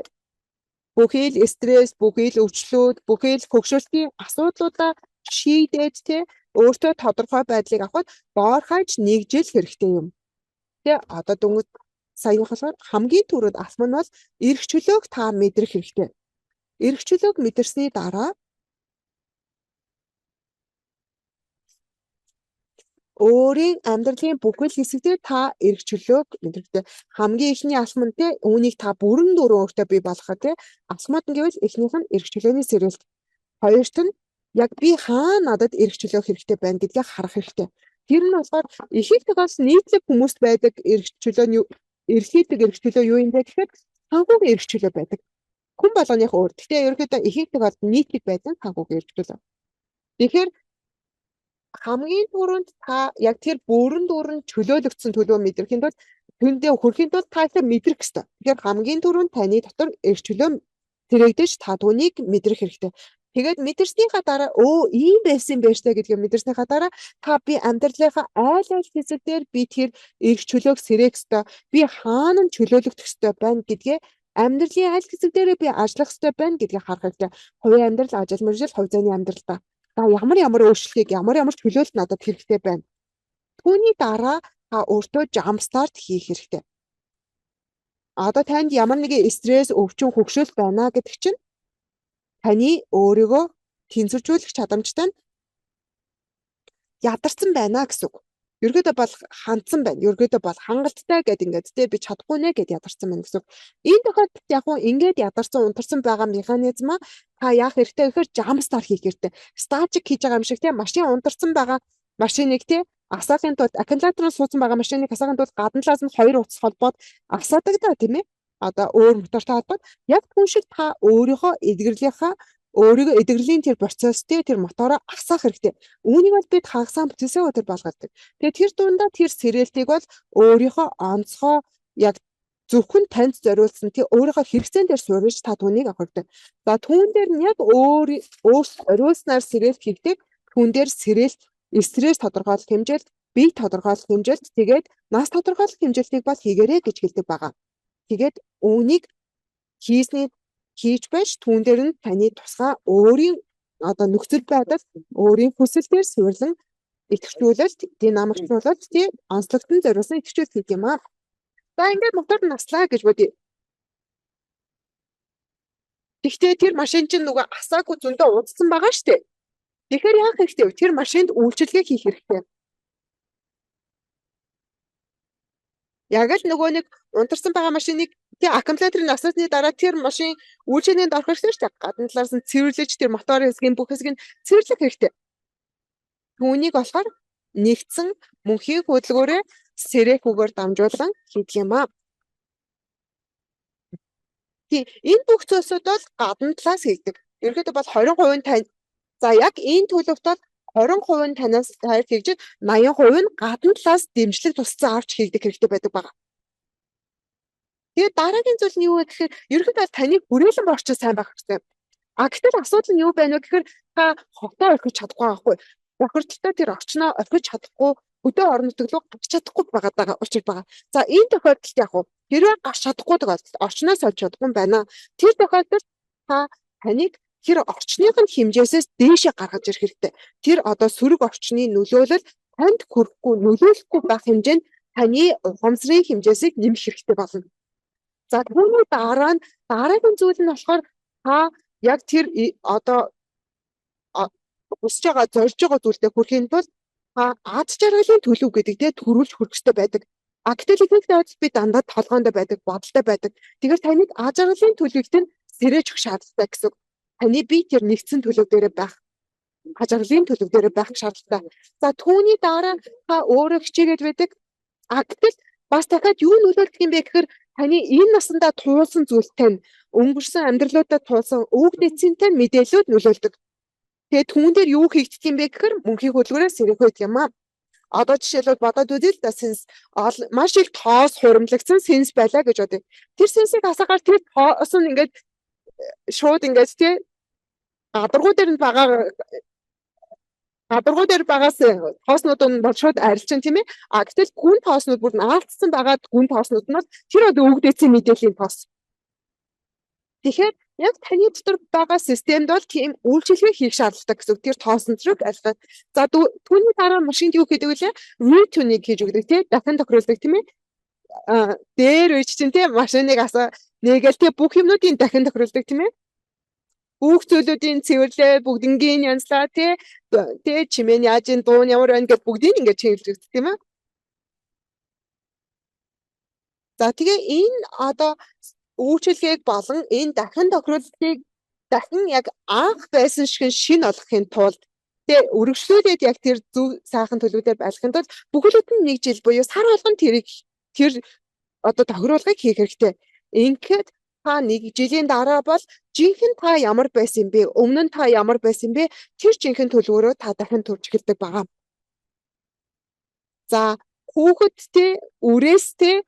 Бүхий л стресс, бүхий л өвчлүүд, бүхий л хөгшөөлтийн асуудлуудаа шийдээд те өөртөө тодорхой байдлыг авахад доорхойч нэг жил хэрэгтэй юм. Тэ одоо дөнгөж саяных болохоор хамгийн түрүүд алхам нь бол эрх чөлөөг та мэдрэх хэрэгтэй. Эрх чөлөөг мэдэрсний дараа өөрийн амьдралын бүхэл хэсэгтээ та эрх чөлөөг мэдрэхтэй. Хамгийн эхний алхам нь те үүнийг та бүрэн дүүрэн өөртөө бий болгоход те алхмууд нь гэвэл эхнийх нь эрх чөлөөний сэрэлт. Хоёрт нь яг би хаа надад эрх чөлөө хэрэгтэй байна гэдгийг харах хэрэгтэй. Тэр нь болохоор их их тохиолдолд нийтлэг хүмүүст байдаг эрх чөлөөний эрхийдэг эрх чөлөө юу юм бэ гэхэд санхүүгийн эрх чөлөө байдаг. Хүн болгоных өөр. Гэхдээ ерөнхийдөө их их тохиолдолд нийтлэг байдаг санхүүгийн эрх чөлөө. Тэгэхээр хамгийн түрүүнд та яг тэр бүрэн дүүрэн чөлөөлөгдсөн төлөө мэдрэхийн тулд тэндээ хүрэхийн тулд та их мэдрэх ёстой. Тэгэхээр хамгийн түрүүнд таны дотор эрх чөлөө сэрэгдэж та түүнийг мэдрэх хэрэгтэй. Тэгээд мэдэрснийхаа дараа өө ийм байсан юм байна штэ гэдгийг мэдэрснийхаа дараа та би амьдралынхаа айл айл хэсэг дээр би тэр эрх чөлөөг сэрээх ёстой, би хаана нь чөлөөлөгдөх ёстой байна гэдгээ амьдралын аль хэсэг дээрээ би ажиллах ёстой байна гэдгийг харах хэрэгтэй. Хувийн амьдрал, ажил мэргэжил, хувь зээний амьдралдаа. Та ямар ямар өөрчлөлтийг, ямар ямар чөлөөлт надад хэрэгтэй байна. Түүний дараа та өөртөө jump start хийх хэрэгтэй. Одоо танд ямар нэгэн стресс, өвчин, хөгшөөл байна гэдэг чинь таны өөрийгөө тэнцвэржүүлэх чадамжтай нь ядарсан байна гэсэн үг. Ерөөдөө бол хандсан байна. Ерөөдөө бол хангалттай гэд ингээд тэ би чадахгүй нэ гэд ядарсан байна гэсэн үг. Энэ тохиолдолд яг уу ингээд ядарсан, унтарсан байгаа механизмаа та яах хэрэгтэй гэхээр jump start хийх хэрэгтэй. Статик хийж байгаа юм шиг тэ машин унтарсан байгаа машиныг тэ асаахын тулд аккумулятороор суудсан байгаа машиныг асаахын тулд гадна талаас нь хоёр утас холбоод асаадаг да тийм ээ. Одоо өөр мотортой холбоод яг түн шиг та өөрийнхөө эдгэрлийнхаа өөрийгөө эдгэрлийн тэр процесстэй тэр мотороо асаах хэрэгтэй. Үүнийг бол бид хагасаан бүтээсээ өдөр болгодог. Тэгээд тэр дундаа тэр сэрээлтийг бол өөрийнхөө онцгой яг зөвхөн танд зориулсан тий өөрийнхөө хэрэгцээн дээр суурилж та түүнийг авах хэрэгтэй. За түүн дээр нь яг өөр зориулснаар сэрээлт хийхдээ түүн дээр сэрээлт, стресс тодорхойлох хэмжээлт, бие тодорхойлох хэмжээлт, тэгээд нас тодорхойлох хэмжээлтийг бол хийгэрэй гэж хэлдэг байгаа. Тэгээд үүнийг хийсний хийж байж түүн дээр нь таны тусгай өөрийн одоо нөхцөл байдал, өөрийн хүсэл дээр суйрлан идэвхжүүлэлт, динамикчуулалт, тий онцлогтон зориулсан идэвхжүүлэлт хийх юм аа. За ингээд мотор наслаа гэж бодъё. Гэхдээ тэр машин чинь нөгөө асаагүй зөндөө удсан байгаа шүү дээ. Тэгэхээр яах хэрэгтэй вэ? Тэр машинд үйлчилгээ хийх хэрэгтэй. Яг л нөгөө нэг унтарсан байгаа машиныг тий аккумуляторын насаасны дараа тэр машин үйлчилгээнд орох хэрэгтэй шүү дээ. Гадна талаас нь цэвэрлэж тэр моторын хэсгийн бүх хэсгийг цэвэрлэх хэрэгтэй. Түүнийг болохоор нэгдсэн мөнхийн хөдөлгөөрөө сэрэхүүгээр дамжуулан хийдэг юм аа. Тий, энэ бүх зүйлсүүд бол гадна талаас хийгдэг. Ерөнхийдөө бол 20% тань. За яг энэ төлөвт бол 20% нь танаас тайр хийж 80% нь гадна талаас дэмжлэг тусцсан авч хийгдэх хэрэгтэй байдаг байна. Тэгээд дараагийн зүйл нь юу вэ гэхээр ерөнхийдөө таны хүрээлэн орчин сайн байх хэрэгтэй. А гэтэл асуудал нь юу байна вэ гэхээр та хотоо орхиж чадахгүй байхгүй. Бохирдолтой тэр орчноо орхиж чадахгүй хөдөө орон нутаг руу гарч чадахгүй байгаа даа учир байгаа. За энэ тохиолдолд яг уу хэрвээ гарч чадахгүй тохиолдолд орчноо сольж чадахгүй байна. Тэр тохиолдолд та таныг тэр орчных нь хэмжээсээс дээшээ гаргаж ирэх хэрэгтэй. Тэр одоо сөрөг орчны нөлөөлөл танд хүрэхгүй нөлөөлөхгүй байх хэмжээнд таны ухамсарын хэмжээсийг нэмэх хэрэгтэй болно. За, түүний дараа нь дараагийн зүйл нь болохоор та яг тэр одоо хүсэж байгаа, зорж байгаа зүйлдээ хүрэхийн тулд та аз жаргалын төлөв гэдэг те төрүүлж хүрэх ёстой байдаг. А гэтэл ихэнх тохиолдолд би дандаа толгоондоо байдаг, бодолтой байдаг. Тэгэхээр таныг аз жаргалын төлөвт нь сэрээж өгөх шаардлагатай гэсэн үг. Таны бие тэр нэгдсэн төлөв дээрээ байх, аз жаргалын төлөв дээрээ байх шаардлагатай. За, түүний дараа та өөрөө хичээгээд байдаг. А гэтэл бас дахиад юу нөлөөлдөг юм бэ гэхээр таны энэ насандаа туулсан зүйлтэй нь, өнгөрсөн амьдралуудаа туулсан өвөг дээдсийнхэнтэй мэдээллүүд нөлөөлдөг. Тэгээд түүн дээр юу хийгддэг юм бэ гэхээр мөнхийн хөдөлгөөрөөр сэрэх байдаг юм аа. Одоо жишээлбэл бодоод үзье л да, сэнс маш их тоос хуримтлагдсан сэнс байлаа гэж бодъё. Тэр сэнсийг асаагаар тэр тоос нь ингээд шууд ингээд тий гадаргуу дээр нь байгаа, гадаргуу дээр байгаас тооснууд нь бол шууд арилчин, тийм ээ. А гэтэл гүн тооснууд бүр наалтсан байгаа гүн тооснууд нь бол тэр одоо өвөг дээдсийн мэдээллийн тоос. Тэгэхээр яг таны дотор байгаа системд бол тийм үйлчилгээ хийх шаардлагатай гэсэн үг. Тэр тоосон зэрэг арилгах. За, түүний дараа машинд юу хийдэг вүлээ? Retuning хийж өгдөг, тий. Дахин тохируулдаг, тийм ээ. А дээр үеч чинь тий машиныг асаа нэгээл тий бүх юмнуудын дахин тохируулдаг, тийм ээ. Бүх зүйлүүдийн цэвэрлээ, бүгднгийн янзлаа, тий, тий чимээ нь яаж ин, дуу нь ямар байна гэд бүгдийг ингээд чиглэж өгдөг, тийм ээ. За, тэгээ энэ одоо үйлчилгээг болон энэ дахин тохируулалтыг дахин яг анх байсан шиг шинэ олгохын тулд тэгээ үргэлжлүүлээд яг тэр зөв сайхан төлөвлөөр байлгахын тулд бүхэлд нь нэг жил буюу сар болгон тэрийг тэр одоо тохируулгыг хийх хэрэгтэй. Ингээд та нэг жилийн дараа бол жинхэнэ та ямар байсан бэ? Өмнө нь та ямар байсан бэ? Тэр жинхэнэ төлөвөөрөө та дахин төрж эхэлдэг байгаа. За, хүүхэдтэй үрээстэй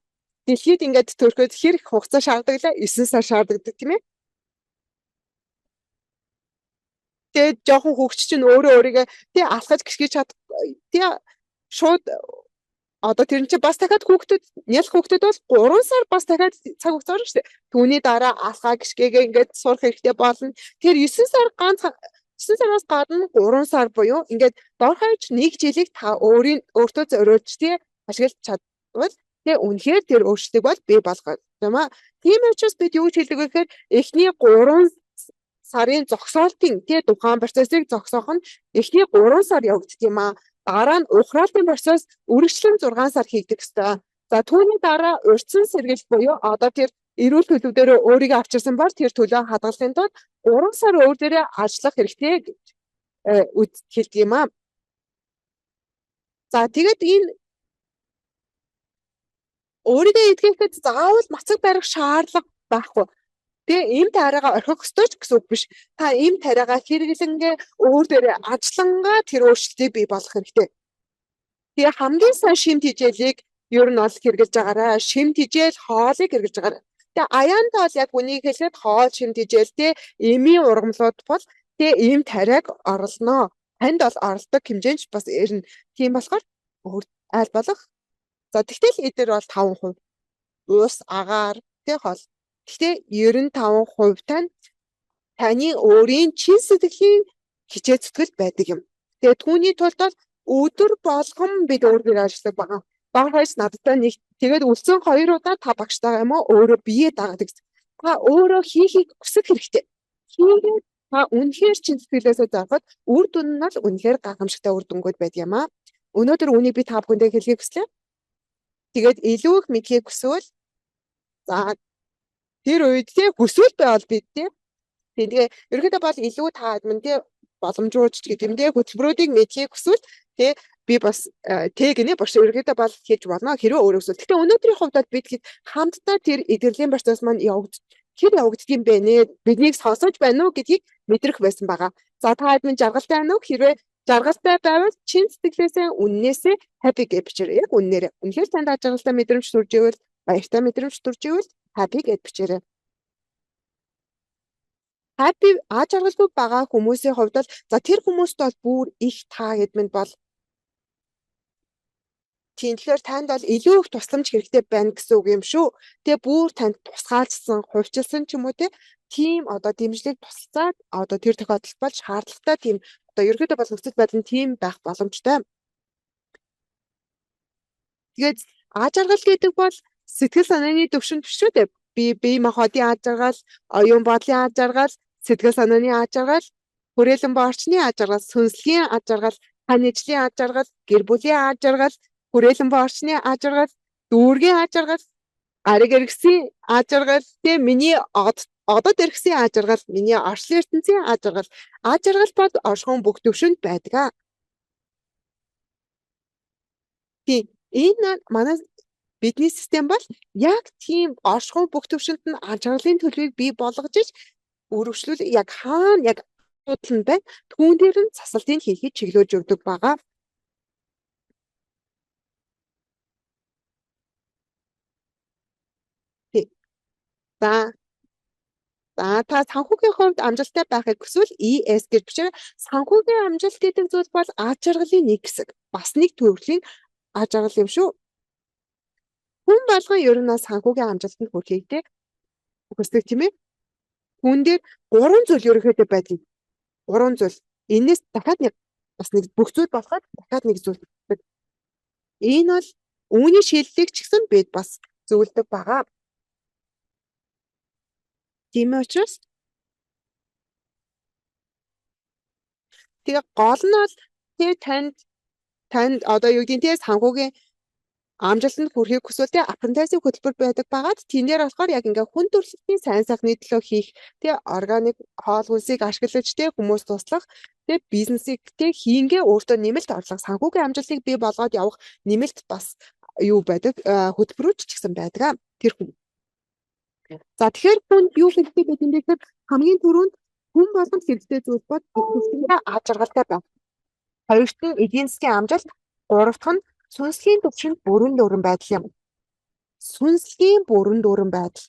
дэлхийд ингээд төрөхөд хэр их хугацаа шаарддаг лээ? 9 сар шаарддаг, тийм ээ. Тэгээд жоохон хөвгч чинь өөрөө өөрийгөө тий алхаж гიშгэж чад тий шууд одоо тэр чинь бас дахиад хүүхдэд, нялх хүүхдэд бол 3 сар бас дахиад цаг хугацаа орно шүү дээ. Түүний дараа алхаа гიშгээгээ ингээд сурах хэрэгтэй болно. Тэр 9 сар, ганц 9 сараас гадна 3 сар буюу ингээд дор хаяж нэг жилийг та өөрийн өөртөө зориулж тий ашиглаж чадвал тий үнэхээр тэр өөрчлөлтийг бол бий болгох юм аа. Тийм учраас бид юу гэж хэлдэг вэ гэхээр эхний 3 сарын зогсоолтын тий тухайн процессыг зогсоох нь эхний 3 сар явагддаг юм аа. Дараа нь ухраалтын процесс үргэлжлэн 6 сар хийгдэх ёстой. За, түүний дараа урьдчилан сэргийлэх буюу одоо тэр эрүүл төлөв дээр өөрийгөө авчирсан бол тэр төлөө хадгалахын тулд 3 сар өөр дээрээ ажиллах хэрэгтэй гэж хэлдэг юм аа. За, тэгээд энэ өөрийгөө эдгэхэд заавал мацаг барих шаардлага байхгүй. Тэгээ эм тариагаа орхих ёстой ч гэсэн үг биш. Та эм тариагаа хэрэглэнгээ өөр дээрээ ажиллангаа тэр өөрчлөлтийг бий болгох хэрэгтэй. Тэгээ хамгийн сайн шим тижээлийг ер нь бол хэрэглэж байгаарай. Шим тижээл, хоолыг хэрэглэж байгаарай. Тэгээ аяанд бол яг үнийг хэлэхэд хоол, шим тижээл, тэ эмийн ургамлууд бол тэ эм тариаг орлоно. Танд бол оролдог хэмжээнд бас ирнэ. Тийм болохоор өөр аль болох. За, тэгтэл эдгээр бол 5%. Уус, агаар, тэ хоол. Гэхдээ 95% тань таны өөрийн чин сэтгэлийн хичээл зүтгэл байдаг юм. Тэгээ түүний тулд бол өдөр болгон бид өөр дээр ажилладаг байгаа. Дор хаяж надтай нэг тэгээд үлдсэн 2 удаа та багштайгаа юм уу өөрөө бие дагаад гэсэн. Та өөрөө хийхийг хүсэх хэрэгтэй. Хийгээд та үнэхээр чин сэтгэлээсээ зархад үр дүн нь бол үнэхээр гайхамшигтай үр дүнгууд байдаг юм аа. Өнөөдөр үүнийг би та бүхэндээ хэлхийг хүслээ. Тэгээд илүү их мэдэхийг хүсвэл, за, тэр үед тий хүсвэл байвал бид тий тэгээ ерөнхийдөө бол илүү та мэн тий боломжууч гэдэг юм тий хөтөлбөрүүдийг мэдэхийг хүсвэл тий би бас тэ гинэ багш ерөнхийдөө бол хийж болно хэрвээ өөрөө хүсвэл. Гэхдээ өнөөдрийн хувьд бол бид хамтдаа тэр эдгэрлийн процесс маань хэр явагддаг юм бэ нэ, биднийг сонсож байна уу гэдгийг мэдрэх байсан байгаа. За, та хэд минь жаргалтай байна уу? Хэрвээ жаргалтай байвал чин сэтгэлээсээ үннээсээ happy гэж бичээрэй. Яг үннээрээ. Үнэхээр танд жаргалтай мэдрэмж төрж ивэл, баяртай мэдрэмж төрж ивэл happy гэж бичээрэй. Happy аз жаргалгүй байгаа хүмүүсийн хувьд бол, за, тэр хүмүүст бол бүр их та гэдмэнд бол тийм, тэгэхээр танд бол илүү их тусламж хэрэгтэй байна гэсэн үг юм шүү. Тэгээ бүр танд тусгаалжсан, хувьчилсан ч юм уу тийм одоо дэмжлэг тусалцаад одоо тэр тохиолдолд бол шаардлагатай тийм одоо ерөнхийдөө бол нөхцөл байдал нь тийм байх боломжтой. Тэгээд аз жаргал гэдэг бол сэтгэл санааны төвшөнд биш шүү дээ. Бие махбодын аз жаргал, оюун бодлын аз жаргал, сэтгэл санааны аз жаргал, хүрээлэн ба орчны аз жаргал, сүнслэгийн аз жаргал, тань ижлийн аз жаргал, гэр бүлийн аз жаргал, хүрээлэн ба орчны аз жаргал, дүүргийн аз жаргал, гариг эргэсийн аз жаргал, тэ миний одод эргэсийн аз жаргал, миний орчлон ертөнцийн аз жаргал. Аз жаргал бол оршихуйн бүх төвшөнд байдаг. Тийм. Энэ манай бидний систем бол яг тийм оршихуй бүх төвшөнд нь аз жаргалын төлөвийг бий болгож иж өргөжлүүл яг хаана яг асуудал нь байна. Түүн дээр нь засалтыг хийхэд чиглүүлж өгдөг байгаа. Тийм. За За та санхүүгийн хувьд амжилттай байхыг хүсвэл ES гэж бичээрэй. Санхүүгийн амжилт гэдэг зүйл бол аз жаргалын нэг хэсэг. Бас нэг төрлийн аз жаргал юм шүү. Хүн болгон ер нь санхүүгийн амжилтанд хүрэхийг те хүсдэг тийм ээ. Хүн дээр гурван зүйл ерөнхийдөө байдаг. Гурван зүйл. Энээс дахиад нэг бас нэг бүх зүйл болоход дахиад нэг зүйл. Энэ бол үүний шийдлийг ч гэсэн бид бас зөвлөдөг байгаа. Тийм учраас тэгээ гол нь бол тэгээ танд одоо юу гэдгийг те санхүүгийн амжилтанд хүрэхийг хүсвэл те apprentice хөтөлбөр байдаг байгаад тэн дээр болохоор яг ингээ хүн төрөлхтний сайн сайхны төлөө хийх те органик хоол хүнсийг ашиглаж те хүмүүс туслах те бизнесийг те хийнгээ өөртөө нэмэлт орлого санхүүгийн амжилтыг бий болгоод явах нэмэлт бас юу байдаг хөтөлбөрүүд ч гэсэн байдаг тэр хүн. За тэгэхээр хүн юу хэрэгтэй гэдэг юм бэ гэхээр хамгийн түрүүнд хүн болгонд хэрэгтэй зүйл бол төвшөндөө аз жаргалтай байх. Хоёрт нь эдийн засгийн амжилт, гуравт нь сүнслэгийн төвшөнд бүрэн дүүрэн байдал юм. Сүнслэгийн бүрэн дүүрэн байдал.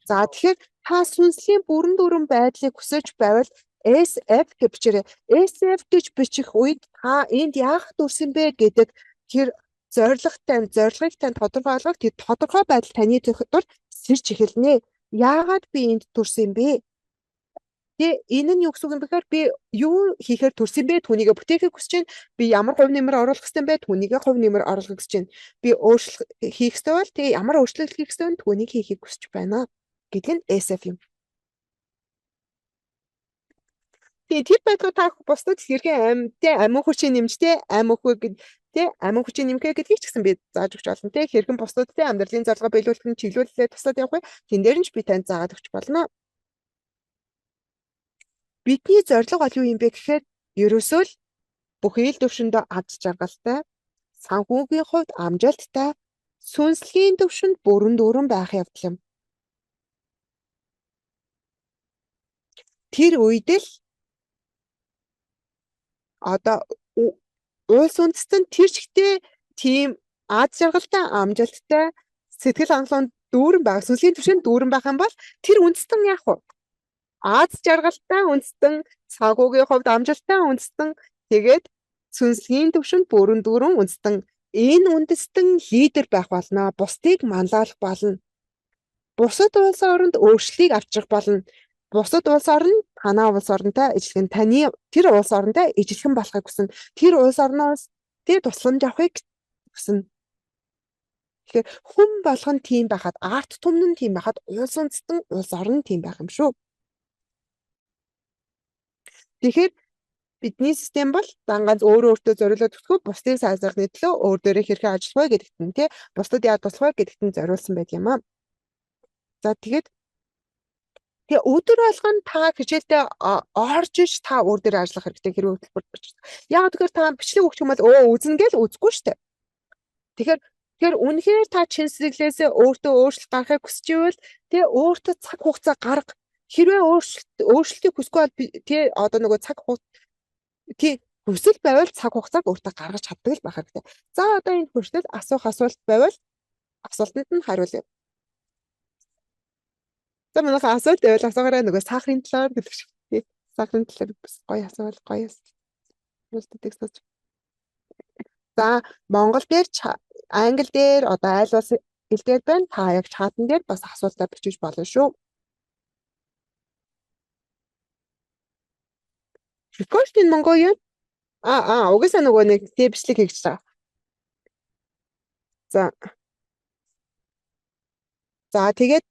За тэгэхээр та сүнслэгийн бүрэн дүүрэн байдлыг хүсэж байвал SF гэж бичээрэй. SF гэж бичих үед та энд яах дүрсэн бэ гэдэг тэр зорилготой, зорилгыг тань тодорхой болгох тэр тодорхой байдал таны дотор сэрч эхэлнэ. Яагаад би энд төрсөн бэ? Тэ энэ нь юу гэсэн үг юм бэ гэхээр би юу хийхээр төрсөн бэ? Түүнийгээ бүтээхийг хүсэж байна. Би ямар хувь нэмэр оруулах хэрэгтэй бэ? Түүнийгээ хувь нэмэр оруулахыг хүсэж байна. Би өөрчлөлт хийх хэрэгтэй бол тэгээ ямар өөрчлөлт хийх хэрэгтэй вэ? Түүнийг хийхийг хүсэж байна гэдэг нь SF юм. Тэгээ тэр байтугай та бусдад хэрхэн ам тэ амин хүчийг нэмж тэ ам өхөө гэд тэ амин хүчийг нэмэх гэдгийг ч гэсэн би зааж өгч болно тэ хэрхэн бусдад тэ амьдралын зорилгоо биелүүлэх нь чиглүүлэлээ туслаад явах вэ? Тэн дээр нь ч би танд заагаад өгч болно. Бидний зорилго бол юу юм бэ гэхээр ерөөсөө л бүхий л төвшөндөө аз жаргалтай, санхүүгийн хувьд амжилттай, сүнслэгийн төвшөнд бүрэн дүүрэн байх явдал юм. Тэр үед л одоо улс үндэстэн тэр чигтээ тийм аз жаргалтай, амжилттай, сэтгэл хангалуун дүүрэн байх, сүнслэгийн төвшөнд дүүрэн байх юм бол тэр үндэстэн яах вэ? Аз жаргалтай үндэстэн, санхүүгийн хувьд амжилттай үндэстэн, тэгээд сүнслэгийн төвшөнд бүрэн дүүрэн үндэстэн. Энэ үндэстэн лидер байх болно. Бусдыг манлайлах болно. Бусад улс оронд өөрчлөлтийг авчрах болно. Бусад улс орн танаа улс оронтой ижилхэн, таны тэр улс оронтой ижилхэн болохыг хүснэ. Тэр улс орноос тэр тусламж авахыг хүснэ. Тэгэхээр хүн болгон тийм байхад, арт түмэн нь тийм байхад, улс үндэстэн, улс орн тийм байх юм шүү. Тэгэхээр бидний систем бол зан ганц өөрөө өөртөө зориулаад өгөхгүй бусдын сайн сайхны төлөө өөр дээрээ хэрхэн ажиллах вэ гэдэгт нь тий бусдад яаж туслах вэ гэдэгт нь зориулсан байдаг юм аа. За тэгээд тэгээ өдөр болгон та хичээлдээ орж иж та өөр дээр ажиллах хэрэгтэй хэрвээ хөтөлбөр орж. Яг тэгэхээр та бичлэг өгч юм бол өө үзнэ гээл үзэхгүй штэ. Тэгэхээр үнэхээр та чин сэтгэлээсээ өөртөө өөрчлөлт гаргахыг хүсэж ивэл тэгээ өөртөө цаг хугацаа гарга. Хэрвээ өөрчлөлтийг хүсэхгүй бол тий одоо нөгөө цаг хугацаа тий хүсэл байвал цаг хугацааг өөртөө гаргаж чаддаг л байх хэрэгтэй. За одоо энэ хүртэл асуух асуулт байвал асуултанд нь хариулъя. За манайхан асуулт байвал асуугаарай нөгөө сахарын талаар гэдэг шиг тий. Сахарын талаар бас гоё асуувал гоё асуултыг сонсож. За Монгол дээр англи дээр одоо айл улс хэл дээр байна. Та яг чатан дээр бас асуултаа бичиж болно шүү. Record in Mongolian? Угаасаа нөгөө нэг тий бичлэг хийж байгаа. За. За, тэгээд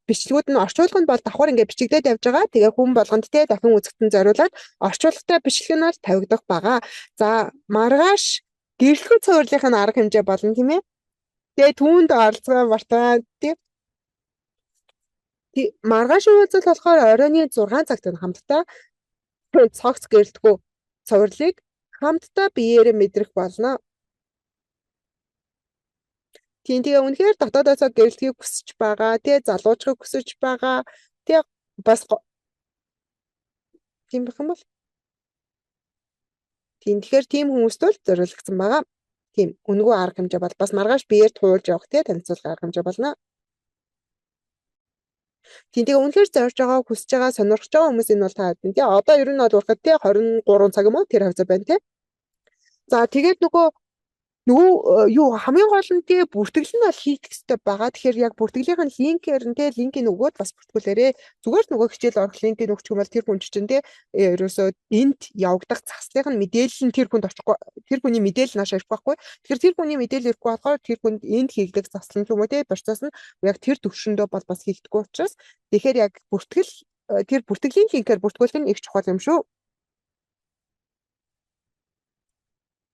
бичлэгүүд нь, орчуулга нь бол давхар ингээд бичигдээд явж байгаа. Тэгээ хүн болгонд те дахин үзэхэд нь зориулаад орчуулгатай бичлэг нь бол тавигдах байгаа. За, маргааш гэрэлтгүү цувралынх нь арга хэмжээ болно, тийм ээ. Тэгээ түүнд оролцоо бартаа тий. Маргааш уулзалт болохоор оройн 6 цагт хамтдаа цогц гэрэлтгүү цувралыг хамтдаа биеэрээ мэдрэх болно. Тийм, тэгээ үнэхээр дотоодоосоо гэрэлтгийг хүсэж байгаа, тий, залуучхыг хүсэж байгаа, тий, бас тийм байх юм бол тийм, тэгэхээр тийм хүмүүст бол зориулагдсан байгаа. Тийм, үнэгүй арга хэмжээ бол бас маргааш биеэр туулж явах, тий, танилцуулга арга хэмжээ болно. Тийм, тэгээ үнэхээр зорж байгаа, хүсэж байгаа, сонирхож байгаа хүмүүс энэ бол та хэдэн, тий, одоо ер нь бол урахад, тий, 23 цаг юм уу, тэр хавцаа байна, тий. За, тэгээд нөгөө юу, хамгийн гол нь тий бүртгэл нь бол хийх ёстой байгаа. Тэгэхээр яг бүртгэлийн линкээр нь, тий, линкийг өгөөд бас бүртгүүлээрэй. Зүгээр л нөгөө хичээл орох линкийг өгчих юм бол тэр хүн чинь, тий, ерөөсөө энд явагдах заслын нь мэдээлэл нь тэр хүнд очихгүй, тэр хүний мэдээлэл наашаа ирэхгүй байхгүй. Тэгэхээр тэр хүний мэдээлэл ирэхгүй болохоор тэр хүнд энд хийгдэх заслан ч юм уу, тий, процесс нь яг тэр төвшөндөө бол бас хийгдэхгүй учраас тэгэхээр яг бүртгэл тэр бүртгэлийн линкээр бүртгүүлэх нь их чухал юм шүү.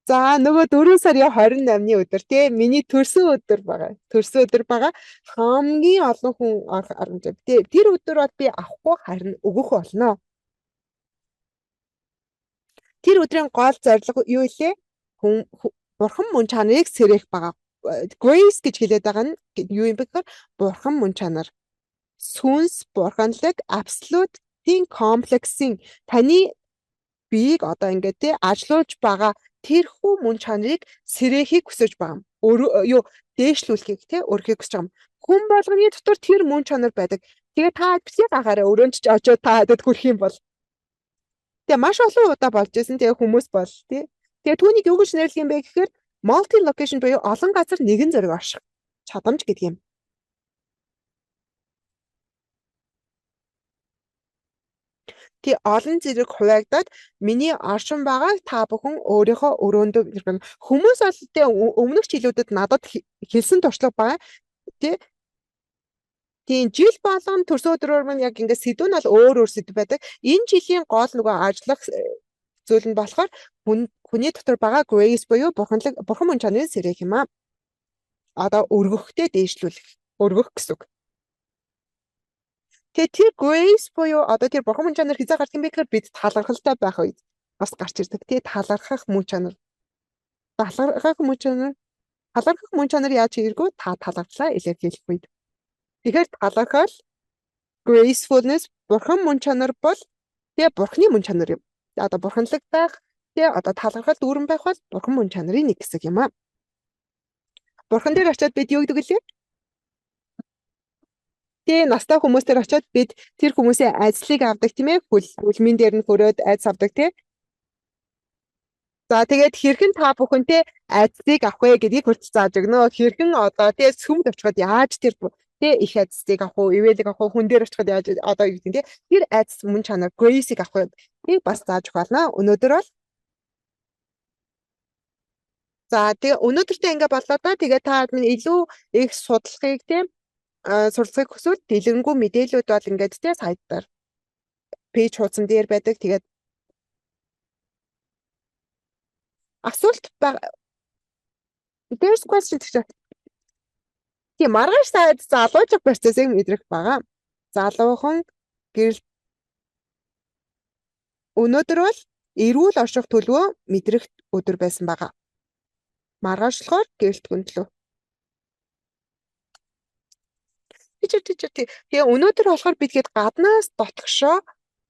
За, нөгөө 4 сарын 28-ны өдөр, тий, миний төрсөн өдөр байгаа. Төрсөн өдөр байгаа. Хамгийн олон хүн орох арга хэмжээ. Тий, тэр өдөр бол би авахгүй, харин өгөх болно. Тэр өдрийн гол зорилго юу илээ? Хүн бурхан мөн чанарыг сэрээх байгаа. Grace гэж хэлээд байгаа нь юу юм бэ гэхээр бурхан мөн чанар. Сүнс, бурханлаг, absolute-ийн комплексын таны биеийг одоо ингээд, тий, ажилуулж байгаа тэрхүү мөн чанарыг сэрэхийг хүсэж байгаа юм. Юу, дээшлүүлэхийг, тий, өргөхийг хүсэж байгаа юм. Хүн болгоны дотор тэр мөн чанар байдаг. Тэгээ та битгий гахаараа, өрөөнд ч очиод та хэдэд хүрэх юм бол. Тэгээ маш олон удаа болж исэн. Тэгээ хүмүүс бол, тий. Тэгээ түүнийг юу гэж нэрлэх юм бэ гэхээр multi location буюу олон газар нэгэн зориг орших чадамж гэдэг юм. Тий, олон зэрэг хуваагдаад миний оршин байгааг та бүхэн өөрийнхөө өрөөндөө. Хүмүүс бол, тий, өмнөх жилүүдэд надад хэлсэн туршлага байгаа. Тий. Тийм, жил болгон төрсөн өдрөөр минь яг ингээд сэдв нь бол өөр өөр сэдв байдаг. Энэ жилийн гол нөгөө ажиллах зүйл нь болохоор хүний дотор байгаа grace буюу бурханлаг, бурхан мөн чанарын сэрээх юм аа. Одоо өргөхтэй дээшлүүлэх, өргөх гэсэн үг. Тэгээ тэр grace буюу одоо тэр бурхан мөн чанар хэзээ гардаг юм бэ гэхээр бид талархалтай байх үед бас гарч ирдэг. Тэгээ талархах мөн чанар. Талархах мөн чанар. Талархах мөн чанар яаж хийргүү? Та талархлаа илэрхийлэх үед. Тэгэхээр талархал, gracefulness, бурхан мөн чанар бол, тэгээ бурхны мөн чанар юм. Одоо бурханлаг байх, тэгээ одоо талархал дүүрэн байх бол бурхан мөн чанарын нэг хэсэг юм аа. Бурхан дээр очиод бид юу гэдэг лээ? Тэгээ настай хүмүүс дээр очиод бид тэр хүмүүсийн айдслыг авдаг, тийм ээ, хөл хөлмийн дээр нь хөрөөд айдас авдаг, тий. За, тэгээд хэрхэн та бүхэнтэй айдсыг авах вэ гэдгийг хүртэл зааж өгнө. Хэрхэн одоо, тий, сүмд очиход яаж тэр, тий, их айдсыг авах уу, ивэлийг авах уу, хүн дээр очиход яаж одоо юу гэдэг, тий, тэр айдас мөн чанар grace-ийг авах вэ? Тийг бас зааж өгөх болно. Өнөөдөр бол за, тэгээ өнөөдөртөө ингээ боллоо да. Тэгээ та минь илүү их судлахыг, тий, суралцахыг хүсвэл дэлгэрэнгүй мэдээлүүд бол ингээд, тий, сайтаар page хуудсан дээр байдаг. Тэгээд асуулт байгаа. There's question гэж. Тийм, маргааш сая залуучих процессыг мэдрэх байгаа. Залуухан гэрэл. Өнөөдөр бол эрүүл орших төлөвөө мэдрэх өдөр байсан байгаа. Маргааш болохоор гэрэлтгүн төлөв. Тийч тийч тий. Тэгээ өнөөдөр болохоор бид гээд гаднаас дотгошоо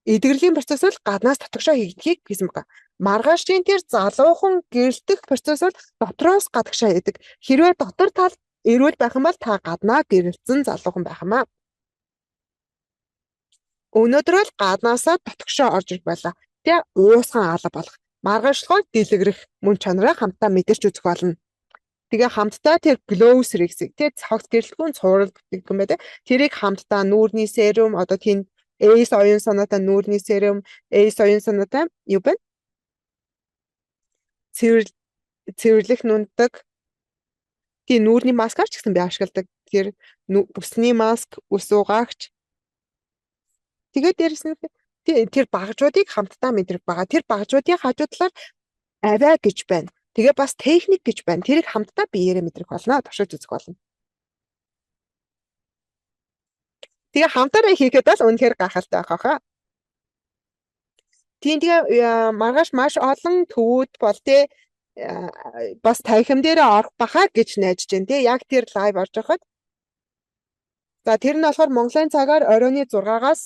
эдгэрлийн процесс бол гаднаас дотгошоо хийгдэхийг гэсэн байгаа. Маргаашийн тэр залуухан гэрэлтэх процесс бол дотроос гадагшаа хийдэг. Хэрвээ дотор тал эрүүл байх юм бол та гаднаа гэрэлтсэн залуухан байх юм аа. Өнөөдөр бол гаднаасаа дотгошоо орж ирэх байлаа. Тэгээ уусган алга болох. Маргааш болохоор дэлгэрэх мөн чанараа хамтдаа мэдэрч үзэх болно. Тэгээ хамтдаа тэр glow сэргэсийг, тэр цогц гэрэлтгүүн цуврал гэдэг юм байна. Тэрийг хамтдаа нүүрний serum, одоо тийм Ace оюун санаатай нүүрний serum, Ace оюун санаатай юу бэ? Цэвэр цэвэрлэх нунтаг. Тийм, нүүрний маскаар ч гэсэн би ашигладаг. Тэгэхээр үсний маск, үс угаагч. Тэгээд дээрэс нь тэр багажуудыг хамтдаа мэдрэх байгаа. Тэр багажуудын хажуу талаар авиа гэж байна. Тэгээ бас техник гэж байна. Тэрийг хамтдаа биеэрээ мэдрэх болно. Туршиж үзэх болно. Тэгээ хамтаараа хийхэд бол үнэхээр гайхалтай байх хаа. Тийм, тэгээ маргааш маш олон төвүүд бол тий бас танхим дээрээ орох баха гэж найдаж байна тий. Яг тэр live орж байхад. За, тэр нь болохоор Монголын цагаар оройн 6-аас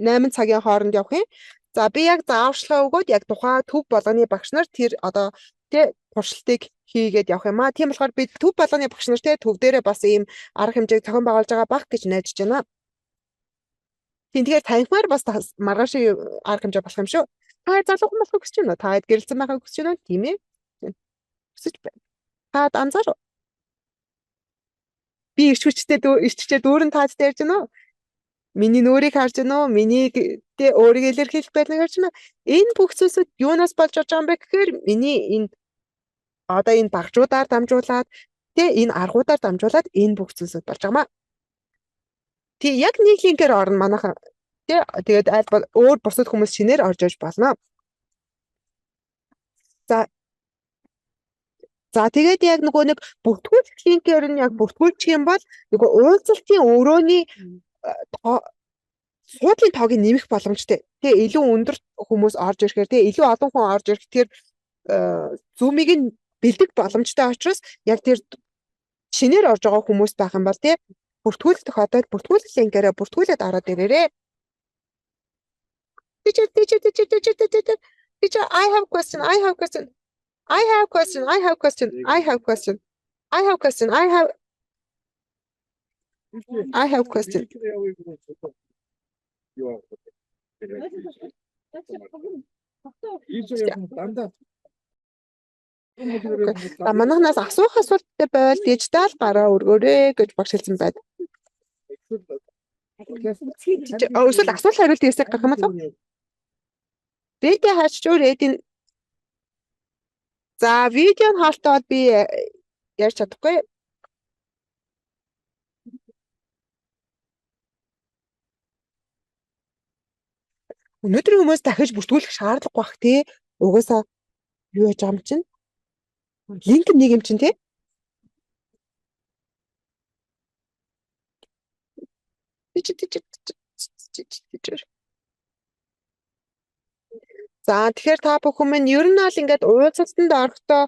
8 цагийн хооронд явах юм. За, би яг зааварчилгаа өгөөд яг тухайн төв болгоны багш нар тэр одоо тий туршилтыг хийгээд явах юм аа. Тийм болохоор би төв болгоны багш нар тий төв дээрээ бас ийм арга хэмжээг зохион байгуулж байгаа бах гэж найдаж байна. Тийм, тэгэхээр танхимаар бас маргааш арга хэмжээ болох юм шүү. Та залуухан болохыг хүсэж байна уу? Та гэрэлцэн байхыг хүсэж байна уу? Тийм ээ. Хүсэж байна. Та анзаар. Би ирч хүчтэй ирч хүчээр дүүрэн таад ярьж байна уу? Миний нүрийг харж байна уу? Миний тэ өөрийгөө илэрхийлэх байдлыг харж байна уу? Энэ бүх зүйлсүүд юунаас болж орж байгаа юм бэ гэхээр миний энэ одоо энэ багжуудаар дамжуулаад тэ энэ аргуудаар дамжуулаад энэ бүх зүйлсүүд болж байгаа маа. Тий, яг нэг линкээр орно манайхан. Тэ, тэгээд аль өөр бусад хүмүүс шинээр орж иж болно. За, тэгээд яг нөгөө нэг бүртгүүлэх линкээр нь яг бүртгүүлчих юм бол нөгөө уулзалтын өрөөний суудлын тоог нэмэх боломжтой. Тэ, илүү өндөр хүмүүс орж ирэхээр, тэ, илүү олон хүн орж ирэх тэр Zoom-ыг нь бэлдэх боломжтой учраас яг тэр шинээр орж байгаа хүмүүс байх юм бол тэ бүртгүүлэх тохиолдолд бүртгүүлэх линкээрээ бүртгүүлээд ороод ирээрээ. Teacher, teacher, teacher, teacher, teacher, teacher, I have question, I have question. I have question, I have question, I have question. I have question, I have question. Дандаа. За, манайхнаас асуух асуулттай байвал дижитал гараа өргөөрэй гэж багш хэлсэн байна. Эсвэл асуулт хариулт хэсэг гарах юм болов? Ready хаач ready. За, видео нь хаалтаа бол би ярьж чадахгүй. Өнөөдрийн хүмүүс дахиж бүртгүүлэх шаардлагагүй бах тий. Угаасаа юу яаж байгаа юм чинь? Линк нэг юм чинь тий. Teacher. За, тэгэхээр та бүхэн минь ер нь бол ингээд уулзалтанд орохдоо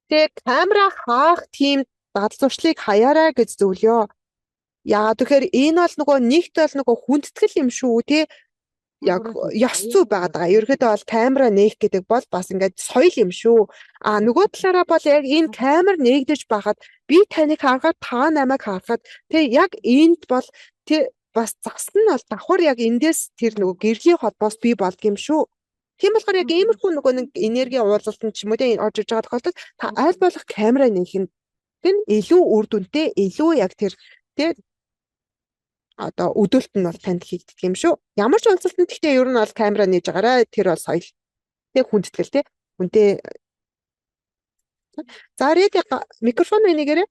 тэг камера хаах тийм дадал зуршлыг хаяарай гэж зөвлөё. Яагаад гэхээр энэ бол нөгөө нэгт бол нөгөө хүндэтгэл юм шүү тий. Яг ёс зүй байгаад байгаа. Ерөнхийдөө бол камера нээх гэдэг бол бас ингээд соёл юм шүү. А нөгөө талаараа бол яг энэ камер нээгдэж байхад би таныг харахад, та намайг харахад тий яг энд бол тий бас зас нь бол давхар яг эндээс тэр нөгөө гэрлийн холбоос бий болдго юм шүү. Тийм болохоор яг иймэрхүү нөгөө нэг энерги уулзалтанд ч юм уу тий орж иж байгаа тохиолдолд та аль болох камера нээх нь илүү үр дүнтэй, илүү яг тэр тий одоо өдөөлт нь бол танд хийгддэг юм шүү. Ямар ч уулзалтанд гэхдээ ер нь бол камера нээж байгаарай. Тэр бол соёл. Тэг хүндэтгэл тий. Хүнтэй. За, ready, микрофон энийгээрээ.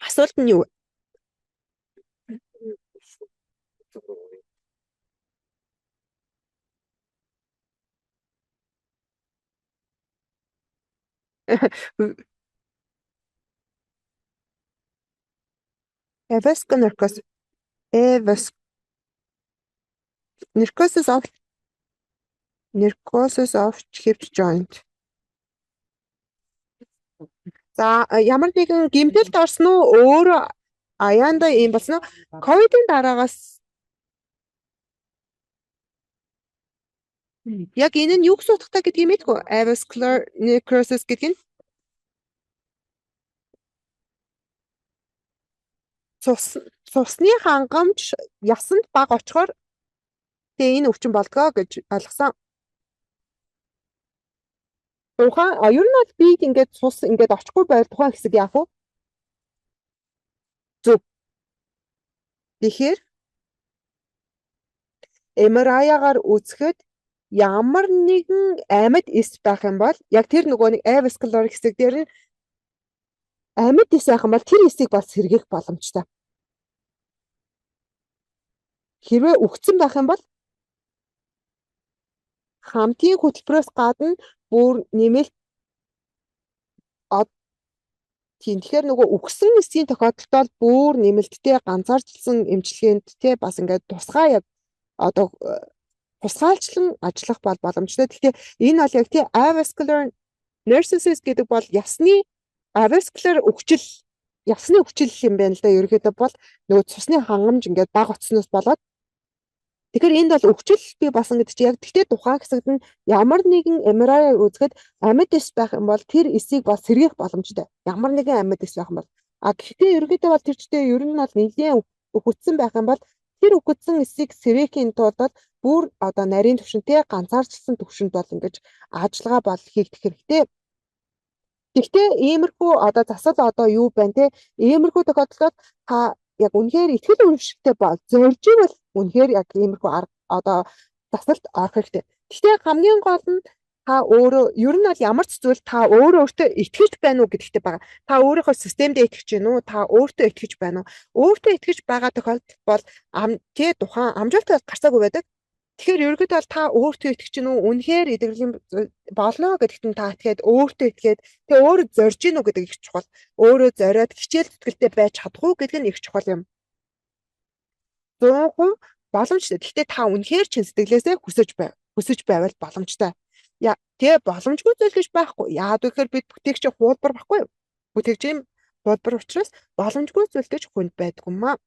Асуулт нь юу вэ? Avascular necrosis. Necrosis of hip joint. За, ямар нэгэн гэмтэлд орсон уу? Өөрөө аяанда ийм болсон уу? Ковидын дараагаас яг энэ нь юу гэсэн утгатай гэдгийг мэдгүй. Avascular necrosis гэдэг нь цусны хангамж ясанд бага очихоор тэгээ энэ өвчин болдгоо гэж ойлгосон. Тухайн ер нь бол биед ингээд цус ингээд очихгүй байвал тухайн хэсэг яах вэ? Зөв. Тэгэхээр MRI-гаар үзэхэд ямар нэгэн амьд эс байх юм бол яг тэр нөгөө нэг avascular хэсэг дээр нь Амьд эс байх юм бол тэр эсийг бас сэргээх боломжтой. Хэрвээ үхсэн байх юм бол хамтын хөтөлбөрөөс гадна бүр нэмэлт. Тийм, тэгэхээр нөгөө үхсэн эсийн тохиолдолд бол бүр нэмэлттэй ганцаарчилсан эмчилгээнд те бас ингээд тусгай яг одоо тусгаалчлан ажиллах бол боломжтой. Гэхдээ энэ бол яг тий avascular necrosis гэдэг бол ясны avascular үхжил, ясны үхжил юм байна л да. Ерөнхийдөө бол нөгөө цусны хангамж ингээд бага очсоноос болоод. Тэгэхээр энд бол үхжил бий болсон гэдэг чинь яг гэхдээ тухайн хэсэгт нь ямар нэгэн MRI үзэхэд амьд эс байх юм бол тэр эсийг бас сэргээх боломжтой. Ямар нэгэн амьд эс байх юм бол. А гэхдээ ерөнхийдөө бол тэр чигтээ ер нь бол нэлээд үхсэн байх юм бол тэр үхсэн эсийг сэргээхийн тулд бол бүр одоо нарийн түвшинтэй, ганцаарчилсан түвшинд бол ингэж ажиллагаа бол хийгдэх хэрэгтэй. Гэхдээ иймэрхүү одоо засал одоо юу байна те, иймэрхүү тохиолдолд та яг үнэхээр итгэл үнэмшилтэй бол зорж ивэл үнэхээр яг иймэрхүү арга одоо засалд орох хэрэгтэй. Гэхдээ хамгийн гол нь та өөрөө ер нь бол ямар ч зүйл та өөрөө өөртөө итгэж байна уу гэдэгтэй байгаа. Та өөрийнхөө системдээ итгэж байна уу? Та өөртөө итгэж байна уу? Өөртөө итгэж байгаа тохиолдолд бол тий тухайн амжилт гарцаагүй байдаг. Тэгэхээр ерөнхийдөө бол та өөртөө итгэж гэнэ үү? Үнэхээр эдгэрлийн болно гэдэгт нь та итгээд, өөртөө итгээд, тэгээ өөрөө зорж гин үү гэдэг их чухал. Өөрөө зориод хичээл зүтгэлтэй байж чадах уу гэдэг нь их чухал юм. 100% боломжтой. Гэхдээ та үнэхээр чин сэтгэлээсээ хүсэж байвал боломжтой. Яа, тэгээ боломжгүй зүйл гэж байхгүй. Яагаад гэхээр бид бүтээгчийн хуулбар байхгүй юу? Бүтээгчийн хуулбар учраас боломжгүй зүйл гэж хүнд байдгүй юм аа.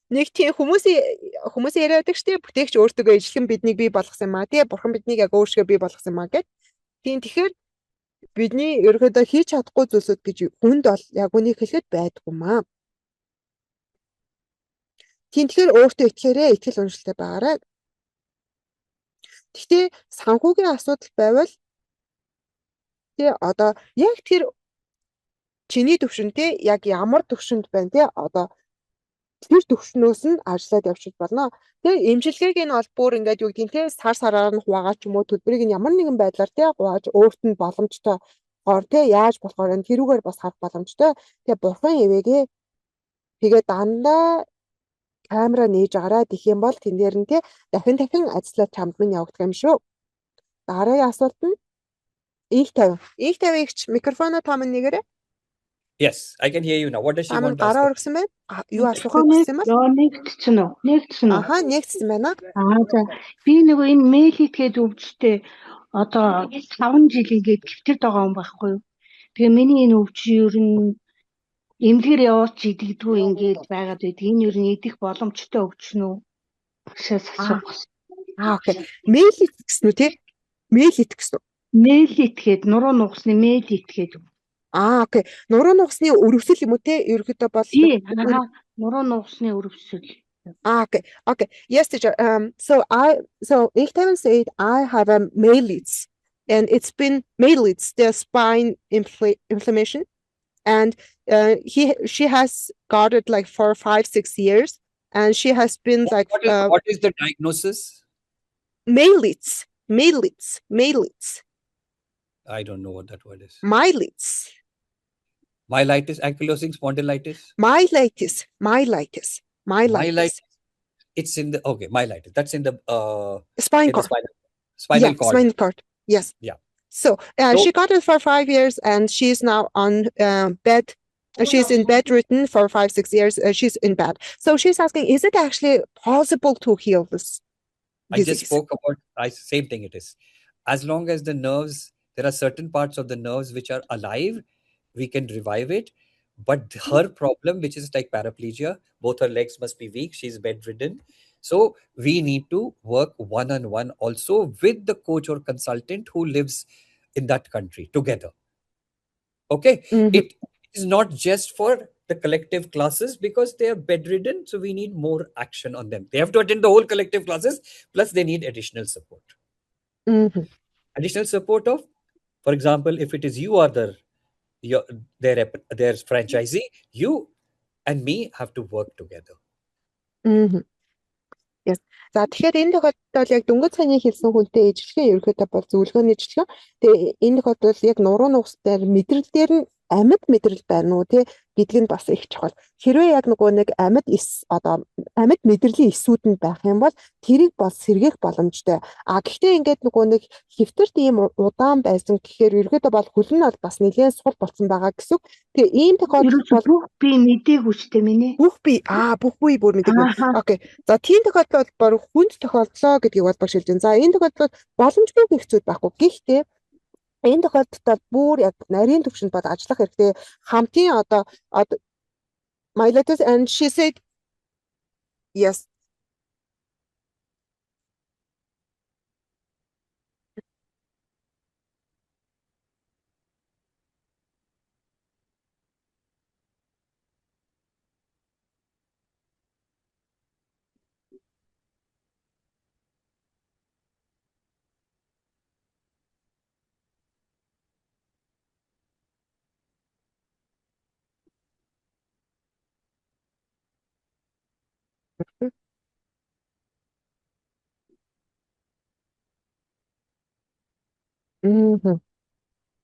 Нэг тийм хүмүүсийн яриа байдаг шүү дээ. Бүтээгч өөртөө ижлэгэн биднийг бий болгосон юм аа. Тий, бурхан биднийг яг өөрсгөө бий болгосон юм аа гэд. Тийм, тэгэхээр бидний ерөөдөө хийж чадахгүй зүйлсүүд гэж хүнд бол яг үнийг хэлэхэд байдгүй юм аа. Тийм, тэгэхээр өөртөө итгээрэй, итгэл үнэмшилтэй байгаарай. Гэхдээ санхүүгийн асуудал байвал тий одоо яг тэр чиний төвшин тий яг ямар төвшөнд байна тий одоо тэр төвшнөөс нь ажиллаад явчих болно. Тэгээ эмчилгээг нь бол бүр ингээд юу гэдгийг те сар сараар нь хуваагаад ч юм уу, төлбөрийг нь ямар нэгэн байдлаар те хувааж, өөрт нь боломжтой гоор те яаж болохоор энэ тэрүүгээр бас харах боломжтой. Тэгээ бурхан ивээгээ. Тэгээ дандаа камера нээж агараа. Тэгэх юм бол тэн дээр нь те дахин дахин ажиллаад чамд минь явагдах юм шүү. Дараагийн асуулт нь их 50. Их 50 ихч микрофоноо та минь нэгээрэй. Yes, I can hear you now. What does she Та минь want to ask? гараа өргөсөн байна. Юу асуухыг хүссэн юм бол? Йоо, нэгтсэн үү? Нэгтсэн үү? Аха, нэгтсэн байна. Аа, за, би нөгөө энэ миелит гээд өвчтэй одоо 5 жил ингээд гэмтэрд байгаа юм байхгүй юу? Тэгээ миний энэ өвч ер нь эмнэлгээр явуулч идэгдэггүй ингээд байгаад байдаг. Энэ ер нь идэх боломжтой өвч нь үү? Гэсээс асуух гэсэн. Аа, okay. Миелит гэсэн үү те? Миелит гэсэн үү? Миелит гээд нуруу нугасны миелит гээд. Аа, okay. Нуруу нугасны өрөвсөл юм уу те? Ерөнхийдөө бол Тий, аа, нуруу нугасны өрөвсөл. Ah, okay. Okay. Yes, teacher. So Iktavan said I have a myelitis, and it's been myelitis, the spine inflammation, and he she has got it like for 5, 6 years, and she has been like What is, what is the diagnosis? Myelitis, myelitis, myelitis, I don't know what that word is. Myelitis, Myelitis, ankylosing spondylitis. Myelitis, myelitis, myelitis, Myelitis. It's in the, okay, myelitis. That's in the spine in the cord. spinal Yeah, cord. spinal cord. Yes. Yeah. So she got it for 5 years, and she's now on bed. She's in bedridden for 5, 6 years. She's in bed. So she's asking, is it actually possible to heal this I just disease? spoke about I same thing it is. As long as the nerves, there are certain parts of the nerves which are alive, we can revive it. But her problem, which is like paraplegia, both her legs must be weak. She's bedridden. So we need to work one on one also with the coach or consultant who lives in that country together. Okay. It is not just for the collective classes because they are bedridden. So we need more action on them. They have to attend the whole collective classes, plus they need additional support. Additional support of, for example, if it is you or the your their franchisee, you and me have to work together. Мгм. За, тэгэхээр энэ тохиолдолд бол яг дөнгөж саяны хэлсэн хүнтэй ижилхэн, ерөнхийдөө бол зөвлөгөөний ижилхэн. Тэгээ энэ тохиолдолд яг нуруу нугас дээр мэдрэл дээр нь амьд мэдрэл байна уу те гэдг нь бас их чухал. Хэрвээ яг нөгөө нэг амьд эс одоо амьд мэдрэлийн эсүүд нь байх юм бол тэрийг бол сэргээх боломжтой. А гэхдээ ингээд нөгөө нэг хэвтэрт ийм удаан байсан гэхээр ерөнхийдөө бол хөл нь бол бас нэлээд сул болцсон байгаа гэсэн үг. Тэгээ ийм тохиолдолд Ерөөсөө бол бүх би мдээгүй ч тийм ээ. Бүх бие бүр мдээгүй. Okay. За, тийм тохиолдолд бол хүнд тохиолдлоо гэдгийг бол багш хэлж байна. За, энэ тохиолдолд боломжгүй гэх зүйл байхгүй. Гэхдээ энэ тохиолдолд бүр яг нарийн төвшөнд бол ажиллах хэрэгтэй. Хамтын одоо myelitis, and she said yes.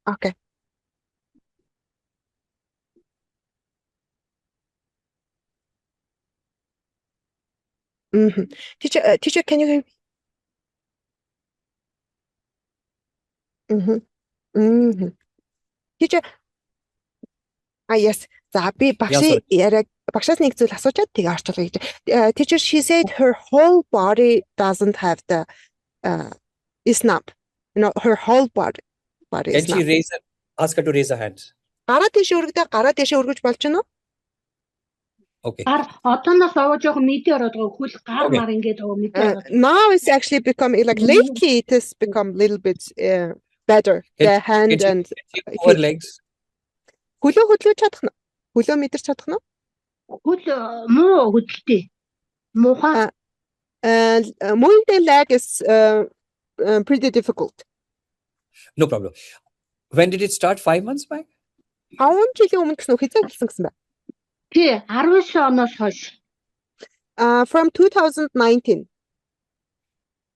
Okay. Teacher, can you hear me? Teacher, ah, yes. За, би багшийн sorry. яриаг багшаас нэг зүйл асуучаад тэгээ орчуулъя гэж. Teacher, she said her whole body doesn't have the is numb. Her whole body Can is she numb. raise her, ask her to raise her hands? Гараа тийшээ өргөдөө, гараа тийшээ өргөж болж байна уу? Okay. Гар одооноос овоо жоохон мэдээ ороод байгаа, хөл гар Okay. мар ингээд овоо мэдээ ороод. Now it's actually become like lately it has become a little bit better. Can The hand can she, and can she move her feet. legs? Хөлөө хөдлөж чадах нь? Хөлөө мэдэрч чадах нь? Хөл муу хөдөлтэй. Муухай. And moving the leg is pretty difficult. No problem. When did it start? 5 months back? 5 жилийн өмнө гэсэн үг, хэзээ эхэлсэн гэсэн бэ? Тий, 19 оноос хойш. From 2019.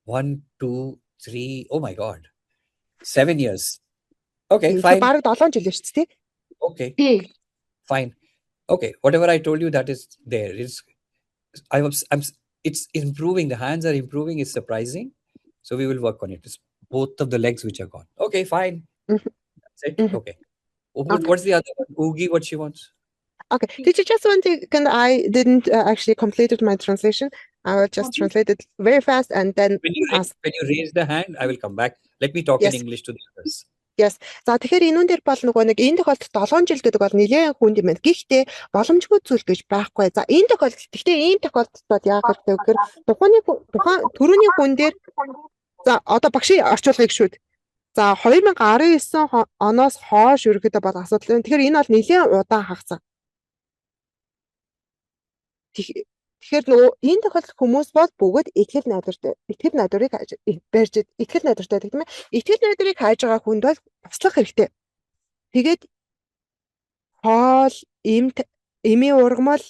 One, two, three. Oh my God. 7 years. Okay, Тэгэхээр fine. бараг 7 жил шүү дээ. Okay, Тий. fine. Okay, whatever I told you, that is there. It's I was I'm it's improving. The hands are improving. It's surprising. So we will work on it. It's both of the legs which are gone. Okay, fine. That's it. Okay. What's the other one? Oogie, what she wants? Okay. Did you just want to, can I didn't actually completed my translation. I will just translate it very fast and then ask. When you raise the hand, I will come back. Let me talk in Yes. English to the others. За, тэгэхээр энүүн дээр бол нөгөө нэг энэ тохиолдолд 7 жил гэдэг бол нэлээд хүнд юм байна. Гэхдээ боломжгүй зүйл гэж байхгүй. За, энэ тохиолдолд, гэхдээ ийм тохиолдолд бол яах хэрэгтэй вэ гэхээр тухайн түрүүний хүн дээр, за, одоо багшийн орчуулгыг шүүд. За, 2019 оноос хойш ерөнхийдөө бол асуудал байна. Тэгэхээр энэ бол нэлээд удаан хугацаа. Тэгэхээр нөгөө энэ тохиолдолд хүмүүс бол бүгд итгэл найдвартай, итгэл найдварыг барьж, итгэл найдвартай гэдэг юм ээ. Итгэл найдварыг хайж байгаа хүнд бол туслах хэрэгтэй. Тэгээд хоол, эмт, эмийн ургамал,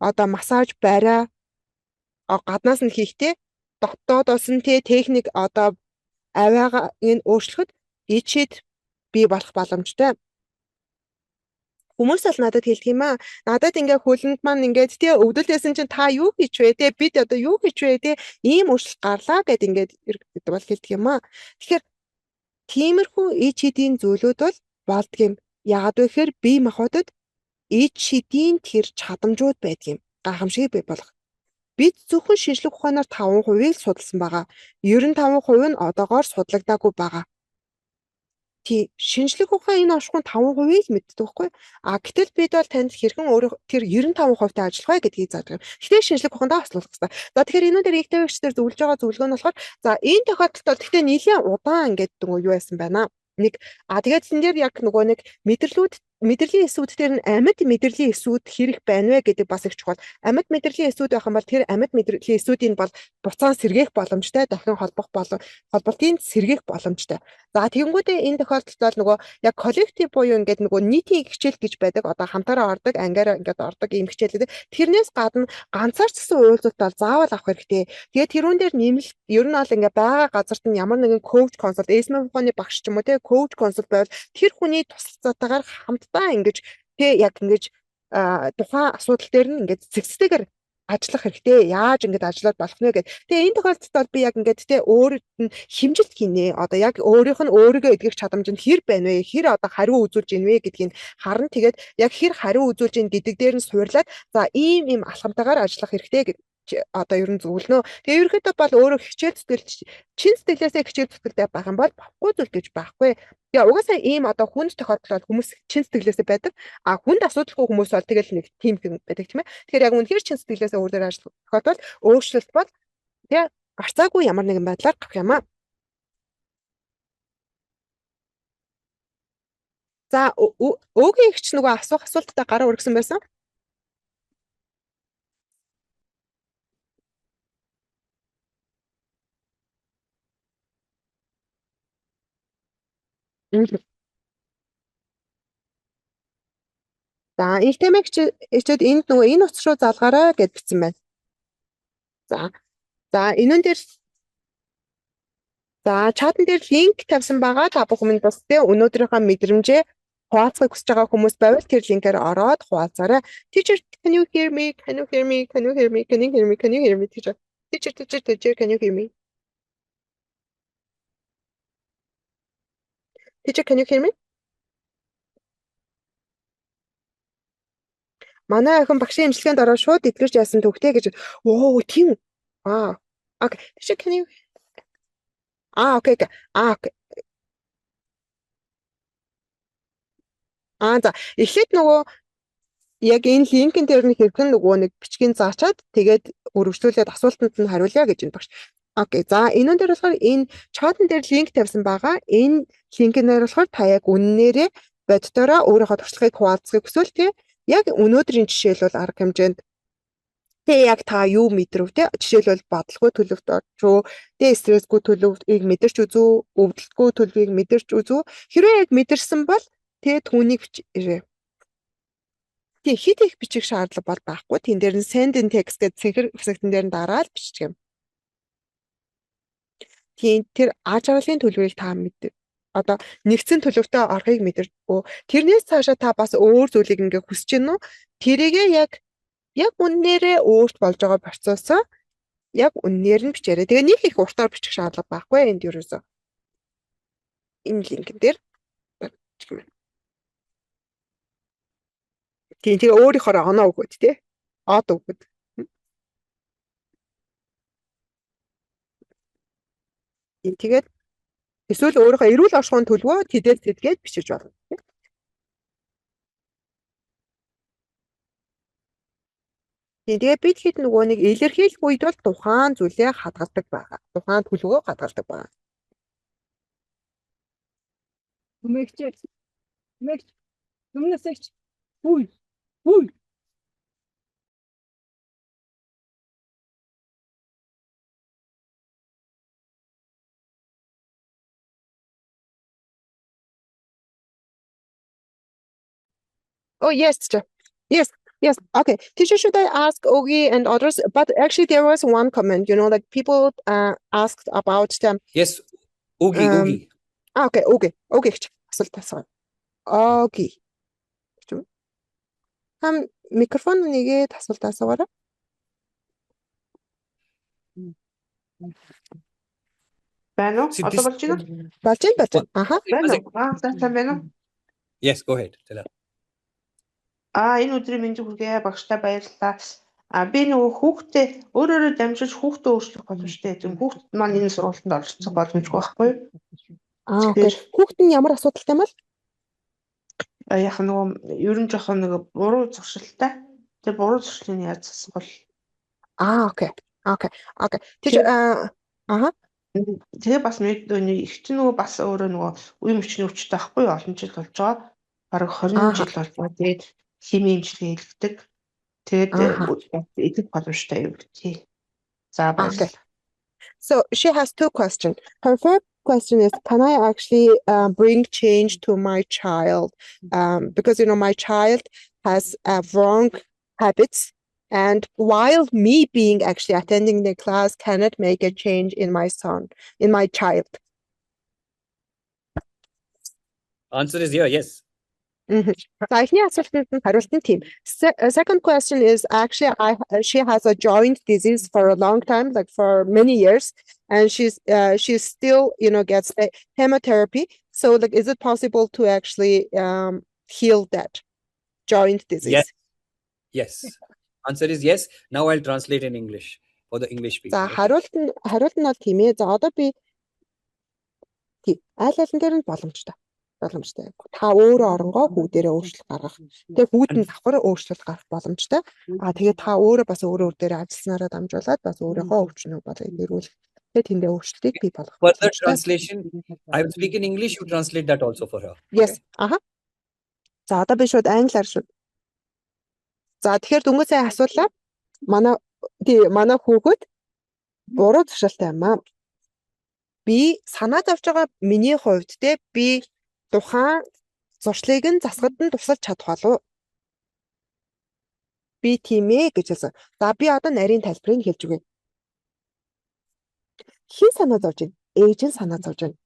одоо массаж, бариа гаднаас нь хийхдээ дотоодоос нь те техник одоо авиагаа энэ өөрчлөхөд ичид бий болох боломжтой. Хүмүүс бол надад хэлдэг юм аа. Надад ингээ хөлөнд маань ингээд те өвдөлтэйсэн чинь та юу хийж вэ те, бид одоо юу хийж вэ те, ийм өөрчлөлт гарлаа гэд ингээд иргэдэд бол хэлдэг юм аа. Тэгэхээр тиймэрхүү ичидийн зүйлүүд бол болдго юм. Яагаад вэ гэхээр бие махбодод ичидийн тэр чадамжууд байдаг юм. Гайхамшиг бий болох. Бид зөвхөн шинжлэх ухаанаар 5%-ийг л судалсан байгаа. 95% нь одоогоор судлагдаагүй байгаа. Тий, шинжлэх ухаан энэ оршихуйн 5%-ийг л мэддэг байхгүй. А гэтэл бид бол танд хэрхэн өөрөө тэр 95% тай ажиллах вэ гэдгийг заадаг юм. Гэхдээ шинжлэх ухаандаа хослуулах хэрэгтэй. За, тэгэхээр энүүн дээр их тавигч дээр зөвлөж байгаа зөвлөгөө нь болохоор, за, энэ тохиолдолд бол гэхдээ нэлээд удаан ингээд нөгөө юу байсан байна. Нэг а тэгээд тэн дээр яг нөгөө нэг мэдрэлүүд мэдрэлийн эсүүд дээр нь амьд мэдрэлийн эсүүд хэрэг байна вэ гэдэг бас их чухал. Амьд мэдрэлийн эсүүд байх юм бол тэр амьд мэдрэлийн эсүүдийг бол буцаан сэргээх боломжтой, дахин холбох болон холболтын сэргээх боломжтой. За, тэгэнгүүтээ энэ тохиолдолд бол нөгөө яг коллектив буюу ингээд нөгөө нийтийн хичээл гэж байдаг. Одоо хамтаараа ордог, ангиараа ингээд ордог ийм хичээл гэдэг. Тэрнээс гадна ганцаар ч гэсэн уулзалт бол заавал авах хэрэгтэй. Тэгээд тэрүүн дээр нэмэлт ер нь бол ингээд байгаа газарт нь ямар нэгэн coach consult, эсмэн ухааны багш ч юм уу те, coach consult байвал тэр хүний туслалцаатайгаар хамтдаа ингэж те, яг ингэж тухайн асуудал дээр нь ингээд зэгцтэйгээр ажиллах хэрэгтэй. Яаж ингэж ажиллаад болох нэ гэд. Тэгээ энэ тохиолдолд бол би яг ингээд те, өөрөд нь хэмжилт хийнэ. Одоо яг өөрийнх нь өөрийгөө эдгэх чадамж нь хэр байна вэ? Хэр одоо хариу үзүүлж ийн вэ гэдгийг харна. Тэгээд яг хэр хариу үзүүлж ийн гэдэг дээр нь суурлаад, за, ийм ийм алхамтайгаар ажиллах хэрэгтэй гэж одоо ер нь зөвлөнө. Тэгээ ерөнхийдөө бол өөрөө хичээл зүтгэл, чин сэтгэлээсээ хичээл зүтгэлтэй байх юм бол болохгүй зүйл гэж байхгүй. Тэгээ угаасаа ийм одоо хүнд тохиолдол бол хүмүүс чин сэтгэлээсээ байдаг. А хүнд асуудалгүй хүмүүс бол тэгэл нэг тийм юм байдаг, тийм ээ. Тэгэхээр яг үнэхээр чин сэтгэлээсээ өөр дээр ажиллах тохиолдолд өөрчлөлт бол тэгээ гарцаагүй ямар нэгэн байдлаар гарах юм аа. За, өөгийн эгч нөгөө асуух асуулттай гараа өргөсөн байсан. За, их тэмээгч ичээд энд нөгөө энэ утас руу залгаарай гэд бичсэн байна. За, энэн дээр, за, чатан дээр линк тавьсан байгаа. Та бүхэн бас тэ өнөөдрийнхөө мэдрэмжээ хуваалцахыг хүсэж байгаа хүмүүс байвал тэр линкээр ороод хуваалцаарай. Teacher, can you hear me? Can you hear me? Can you hear me? Can you hear me? Can you hear me? Teacher. Teacher, teacher, teacher, can you hear me? Teacher, can you hear me? Манай охин багшийн эмчилгээнд ороод шууд эдгэрч яасан төвхтэй гэж. Оо, тийм. Аа. Okay. Teacher, can you Аа, okay. Аа, okay. Аа, за. Эхлээд нөгөө яг энэ линкэн дээр нь хэрхэн нөгөө нэг бичгийн заачаад, тэгээд өргөжлүүлээд асуултанд нь хариулъя гэж энэ багш. Okay. За, энэ дээр болохоор энэ чатан дээр линк тавьсан байгаа. Энэ линкэн дээр болохоор та яг үннээрээ боддороо өөрийнхөө туршлагыг хуваалцахыг хүсвэл тий, яг өнөөдрийн жишээлбэл арга хэмжээнд тэг яг та юу мэдрэв те, жишээлбэл бодлого төлөвт орж уу тэ, стрессгүй төлөвийг мэдэрч үзүү, өвдөлтгүй төлөвийг мэдэрч үзүү. Хэрвээ яг мэдэрсэн бол тэ түүнийг бичээрэй. Тий, хит их бичих шаардлага бол байхгүй. Тэн дээр нь send in text гэдэг цэнхэр хэсэгтэн дээр нь дараад бичих юм. Тийм, тэр аж аргалын төлөвийг та мэдэр. Одоо нэгдсэн төлөвтөө орохыг мэдэрдэггүй. Тэрнээс цаашаа та бас өөр зүйлийг ингээ хүсэж гэнэ үү? Тэрийгээ яг үннээрээ өөрт болж байгаа процессоо яг үннээр нь бичээрэй. Тэгээ нэг их уртаар бичих шаардлага байхгүй энд ерөөсөө. Энэ линкэн дээр бичих юм. Тийм, тэгээ өөрийнхөө оноо өгөөд тий. Од өгөөд. Тийм, тэгээд эсвэл өөрийнхөө эрүүл оршихуйн төлөвөө тэдэл тэдгээд бичиж болно. Тийм, тэгээ бид хэд нөгөө нэг илэрхийлэх үед бол тухайн зүйлээ хадгалдаг байгаа. Тухайн төлөвөө хадгалдаг байгаа. Түмэгч. Түмэгч. Түмнэсэгч. Хүй. Хүй. Oh, yes, teacher. Yes. Okay. Teacher, should I ask Ogi and others? But actually, there was one comment, like people asked about the Yes, Ugi, Ugi. Ah, okay, okay. Okay. Асуулт асуу. Okay. Хам микрофон нэгээд асуулт асуугаарай. Байна уу? See, Одоо болж байна уу? Болж байна, болж байна. Аха. Байна уу? Аа, за, сайн байна уу? Yes, go ahead. Tell her. Аа, энэ өдрийн мэндийг хүргэе, багштай баярлалаа. А би нөгөө хүүхдээ өөрөөрөө дамжуулж хүүхдээ өөрчлөх боломжтой гэдэг. Хүүхд маань энэ сургалтанд оролцох боломжгүй байхгүй юу? Аа, okay. Тэгэхээр Хүүхэд нь ямар асуудалтай юм бол? А, яг нөгөө ер нь жоохон нөгөө буруу зуршилтай. Тэр буруу зуршлыг яаж засах бол Аа, okay. Okay. Teacher, аа, аха. Тэгээ бас нэг их чинь нөгөө бас өөрөө нөгөө үе мөчний өвчтэй байхгүй юу? Олон жил болж байгаа. Бараг 20 жил боллоо. Тэгээд химийн эмчилгээ хийлгэдэг. Тэгээд идэх боломжтой юу тий. За Okay. баярлалаа. So she has two questions. Her first question is, can I actually bring change to my child? Because my child has wrong habits, and while me being actually attending the class cannot make a change in my son, in my child. Answer is here, yes. За, эхний асуултанд нь хариулт нь тийм. Second question is actually I she has a joint disease for a long time, like for many years, and she's still gets the chemotherapy. So like, is it possible to actually heal that joint disease? Yes. Yes. Answer is yes. Now I'll translate in English for the English people. За, Okay? хариулт нь бол тийм ээ. За, одоо би тийм аль алин дээр нь боломжтой. Боломжтой. Та өөрөө оронгоо хүү дээрээ өөрчлөлт гаргах. Тэгээ хүүд нь давхар өөрчлөлт гаргах боломжтой. А тэгээ та өөрөө бас өөрөө өөр дээрээ ажилласанараа дамжуулаад бас өөрийнхөө өвчнөө бол эргүүлэх. Тэгээ тэндээ өөрчлөлтийг бий болгох Further боломжтой. Translation, I will speak in English, you translate that also for her. Yes. Аха. За, одоо би шууд англиар шууд. За, тэгэхээр дөнгөж сая асуулаа. Манай тий манай хүүхэд буруу туршилтай юм аа. Би санаа зовж байгаа, миний хувьд те би тухайн зуршлыг нь засахад нь тусалж чадах болов уу? Би тийм ээ гэж хэлсэн. За, би одоо нарийн тайлбарыг хэлж өгье. Хэн санаа зовж байна? Ээж нь санаа зовж байна.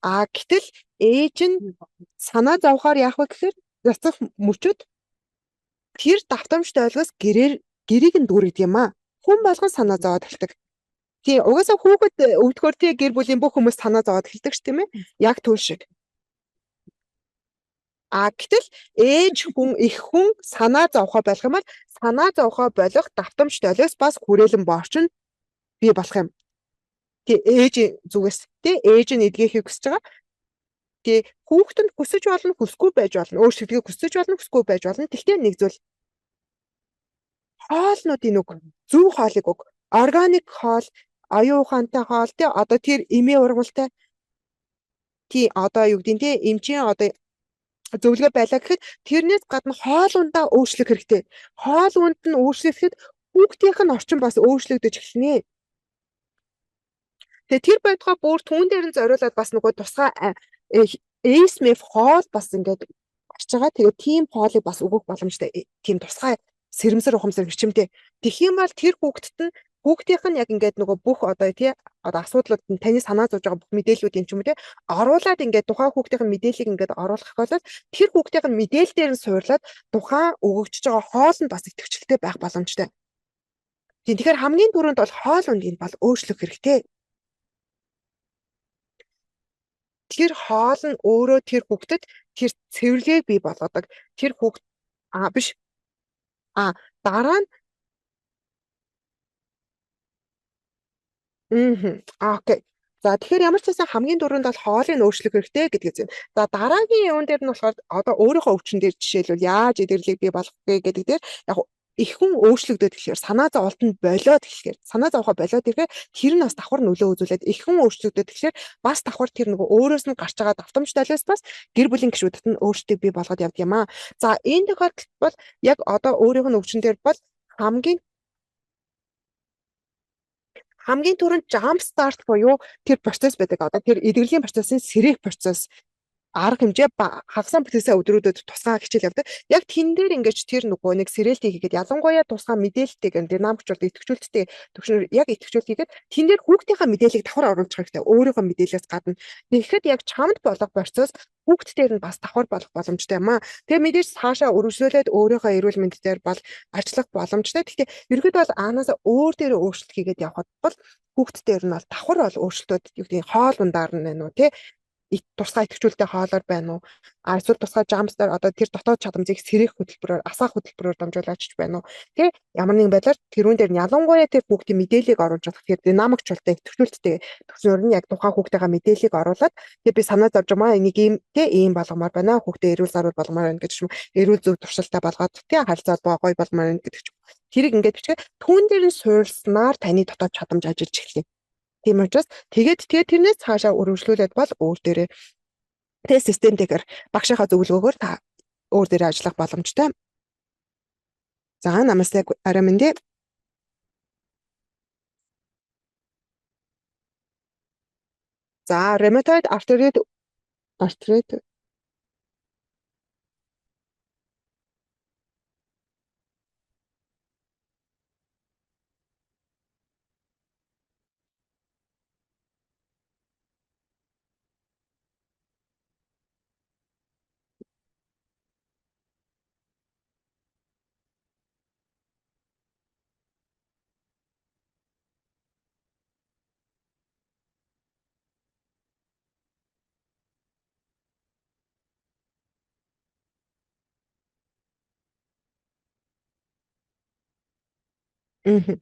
А гэтэл ээж нь санаа зовхоор яах вэ гэхээр засах мөчөд тэр давтамжтай ойлгос гэрээр гэрийг нь дүүргэдэг юм аа. Хүн болгон санаа зовоод эхэлдэг. Тий, угаасаа хүүхэд өвдөхөөр тий гэр бүлийн бүх хүмүүс санаа зовоод эхэлдэг ш, тийм ээ. Яг түн шиг. А гэтэл ээж хүн, эх хүн санаа зовхоо болох юм бол санаа зовхоо болох давтамжтай ойлгос бас хүрээлэн боорч нь бий болох юм. Тий, ээж зүгээс тий ээж нь эдгэхийг хүсэж байгаа. Тий, хүүхэд нь хүсэж болно, хүсэхгүй байж болно. Өөрчлөлтийг хүсэж болно, хүсэхгүй байж болно. Тэгтээ нэг зүйл, хоолнуудын үг, зөв хоолыг өг. Органик хоол, оюун ухаантай хоол тий одоо тэр эмээ ургамалтай тий одоо юу гэдэг нь тий эмчийн одоо зөвлөгөө байлаа гэхэд тэрнээс гадна хоол ундаа өөрчлөх хэрэгтэй. Хоол унд нь өөрчлөхөд хүүхдийнх нь орчин бас өөрчлөгдөж эхэлнэ. Тэгээ тэр байтугай бүр түүн дээр нь зориулаад бас нөгөө тусгай ASMF хоол бас ингээд гарч байгаа. Тэгээ тийм хоолыг бас өгөх боломжтой. Тийм тусгай сэрэмсэр ухамсар эрчимтэй. Тэгэх юм бол тэр хүүхдэд нь, хүүхдийнх нь яг ингээд нөгөө бүх одоо тий одоо асуудлууд нь таны санаа зовж байгаа бүх мэдээллүүдийн ч юм уу тий оруулаад ингээд тухайн хүүхдийнх нь мэдээллийг ингээд оруулах бол тэр хүүхдийнх нь мэдээлэл дээр нь суурлаад тухайн өгөгдөж байгаа хоол нь бас идэвхжүүлэлттэй байх боломжтой. Тийм, тэгэхээр хамгийн түрүүнд бол хоол ундыг бол өөрчлөх хэрэгтэй. Тэр хоол нь өөрөө тэр хүүхдэд тэр цэвэрлэгийг бий болгодог. Тэр хүүхд а биш а дараа нь okay. За, тэгэхээр ямар ч байсан хамгийн түрүүнд бол хоолыг өөрчлөх хэрэгтэй гэдгийг зэн. За, дараагийн юун дээр нь болохоор одоо өөрийнхөө өвчин дээр жишээлбэл яаж эдэрлийг бий болгох вэ гэдэг дээр яг эх хүн өөрчлөгдөд гэхээр санаа зовлт нь болиод гэхээр санаа зовхоо болиод ирэхээр тэр нь бас давхар нөлөө үзүүлээд эх хүн өөрчлөгдөд гэхээр бас давхар тэр нөгөө өөрөөс нь гарч байгаа давтамж талаас бас гэр бүлийн гишүүдэд нь өөрчлөлтийг бий болгоод явдаг юм аа. За, энэ тохиолдолд бол яг одоо өөрийнх нь өвчин дээр бол хамгийн түрүүнд jump start буюу тэр процесс байдаг. Одоо тэр эдгэрлийн процессын сэрээх процесс арга хэмжээ хагас бүтээсээ өдрүүдэд тусгай хичээл явдаг. Яг тэн дээр ингэж тэр нөгөө нэг сэрээлтийг хийгээд, ялангуяа тусгай мэдээлэлтэйг динамикчулт идэвхжүүлэлттэй төвшнөр яг идэвхжүүлэлт хийгээд тэн дээр хүүхдийнхаа мэдээллийг давхар оруулж хэрэгтэй. Өөрийнхөө мэдээллээс гадна. Тэгэхэд яг чамд болох процесс хүүхд дээр нь бас давхар болох боломжтой юм аа. Тэгээ мэдээж цаашаа өргөжлүүлээд өөрийнхөө эрүүл мэнд дээр бол ажиллах боломжтой. Гэхдээ ерөнхийдөө бол анаасаа өөр дээрээ өөрчлөлт хийгээд явхад бол хүүхд дээр нь бол давхар бол өөрчлөлтүүд юу гэдэг хоол ундаар нь байна уу те тусгай идэвхжүүлэлттэй хоолоор байна уу? А эсвэл тусгай jump start одоо тэр дотоод чадамжийг сэрээх хөтөлбөрөөр, асаах хөтөлбөрөөр дамжуулаач байна уу? Тэ ямар нэгэн байдлаар тэрүүн дээр нь ялангуяа тэр хүүхдийн мэдээллийг оруулж болох тэр динамикчултай идэвхжүүлэлттэй төвшнөр нь яг тухайн хүүхдийнхаа мэдээллийг оруулаад тэгээ би санаа зовж байгаа энийг ийм тэ ийм болгомоор байна, хүүхдээ эрүүл заруул болгомоор байна гэж юм, эрүүл зөв туршилтаа болгоод тэ харилцаа холбоо гоё болгомоор байна гэдэг ч юм. Тэрийг ингээд бичгээд түүн дээр нь суурилснаар таны дотоод чадамж ажиллаж эхэлнэ. Тийм учраас тэгээд тэрнээс цаашаа өргөжлүүлээд бол өөр дээрээ Тэгээ системтэйгээр багшийнхаа зөвлөгөөгөөр та өөр дээрээ ажиллах боломжтой. За намасте орой мэнд ээ. За rheumatoid arthritis. Мгм.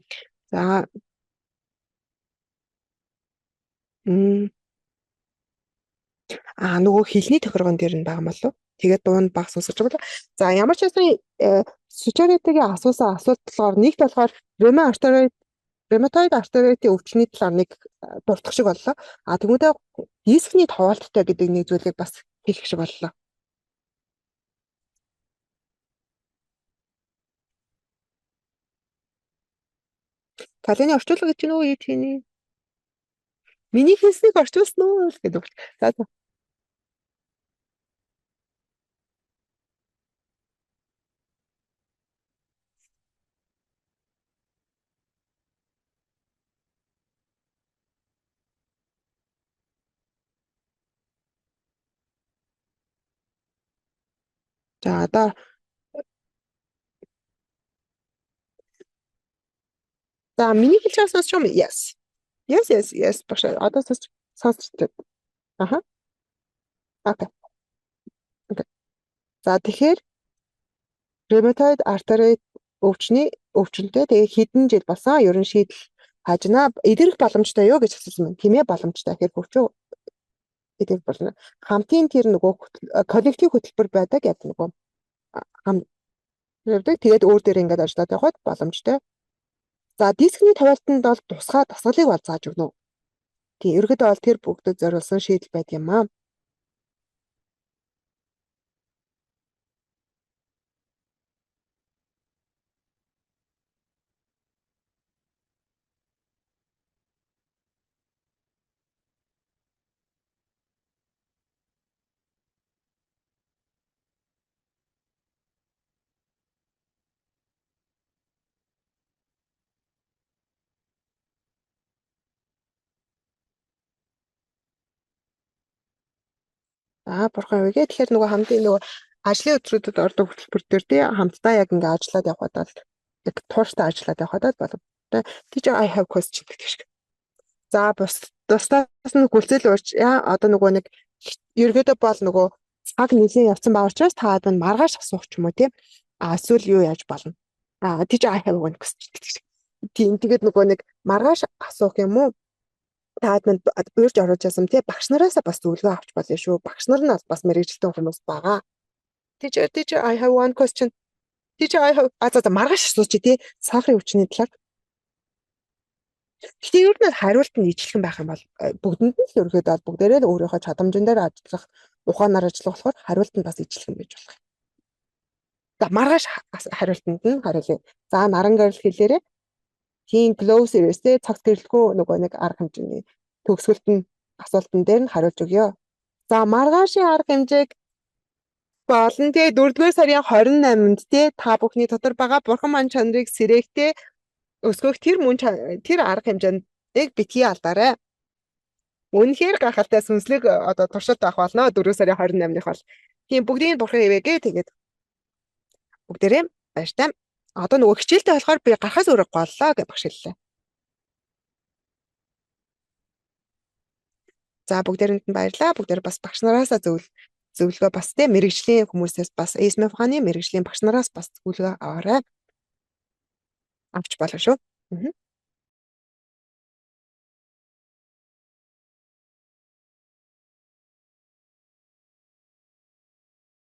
За. М. Аа, нөгөө хилний тохиргоон дээр нь байгаа юм болов уу? Тэгээд дуунд баг сонсож байгаа болов. За, ямар ч байсан Сучаритагийн асуусан асуулт болохоор нэгт болохоор rheumatoid arthritis-ийн өвчний талаар нэг дурдах шиг боллоо. А тэгмүүдээ дискний товоолттой гэдэг нэг зүйлийг бас хэлэх шиг боллоо. Калины орчуулга гэж юу юу чиний? Миний хэлснийг орчуулсан уу гэдэг. За за. За одоо за миний хэлж байгаа сонсч юм. Yes. Yes, yes, yes. Багш одоо сонсч байна. Аха. Okay. Okay. За тэгэхээр rheumatoid arthritis өвчний өвчнөд тэгээ хэдэн жил болсон ер нь шийдэл хажна эдгэрэх боломжтой юу гэж асуусан байна. Тийм ээ, боломжтой. Тэгэхээр хөвчөө эдгэрэх болно. Хамтын тэр нөгөө коллектив хөтөлбөр байдаг яг нөгөө хам явдаг. Тэгээд өөр дээр ингээд ажиллаад явхад боломжтой. За дискний тавиалтанд бол тусгай дасгалыг бол зааж өгнө. Тийм, ерөөдөө бол тэр бүгдэд зориулсан шийдэл байдаг юм аа. За бурхан үгээ. Тэгэхээр нөгөө хамтын нөгөө ажлын өдрүүдэд ордог хөтөлбөр дээр тий хамтдаа яг ингээ ажиллаад явхад бол яг тууштай ажиллаад явхад бол боломжтой. Teacher, I have question гэдэг шиг. За бус тусдаас нь гүлзэл уурч яа одоо нөгөө нэг ерөөдөө бол нөгөө цаг нэлийн явцсан байгаа учраас та нар маргааш асуух ч юм уу тий. А эсвэл юу яаж болно. А teacher, I have one question гэдэг шиг. Тийм, тэгээд нөгөө нэг маргааш асуух юм уу? Таад манд урьж оруулж яасан тий багш нараасаа бас зөвлөгөө авч болно шүү. Багш нар нь бас мэргэжилтэн хүмүүс байгаа. Teacher, teacher, I have one question. Teacher, I have а за маргааш асууч тий сахарын өвчний талаар. Гэтэ ер нь хариулт нь ижилхэн байх юм бол бүгдэнд нь л ерөөхдөө бол бүгдээрээ л өөрийнхөө чадамжин дээр ажиллах, ухаанаар ажиллах болохоор хариулт нь бас ижилхэн байж болох. За маргааш хариултанд нь хариулъя. За наран гэрэл хэлээрээ тийм close ирээсээ цагт гэрэлгүй нөгөө нэг арга хэмжээний төгсгөлт нь асуултан дээр нь хариулж өгье. За маргаашийн арга хэмжээг болон тэгээ 4-р сарын 28-нд те та бүхний дотор байгаа бурхан маань чанарыг сэрээхтэй өсгөх тэр мөн тэр арга хэмжээнийг битгий алдаарай. Үнэхээр гайхалтай сүнслэг одоо туршилт авах болно 4 сарын 28-ных бол. Тийм, бүгдийг бурхан ивэгээ тэгээд бүгдээрээ баяртай. Одоо нөгөө хичээлтэй болохоор би гарахаас өөрөө голлоо гэж багш хэллээ. За бүгдээрэнд нь баярлалаа. Бүгдээр бас багш нараасаа зөвлөгөө бас те мэрэгжлийн хүмүүсээс бас ASMF ухааны мэрэгжлийн багш нараас бас зөвлөгөө аваарай. Авч болно шүү.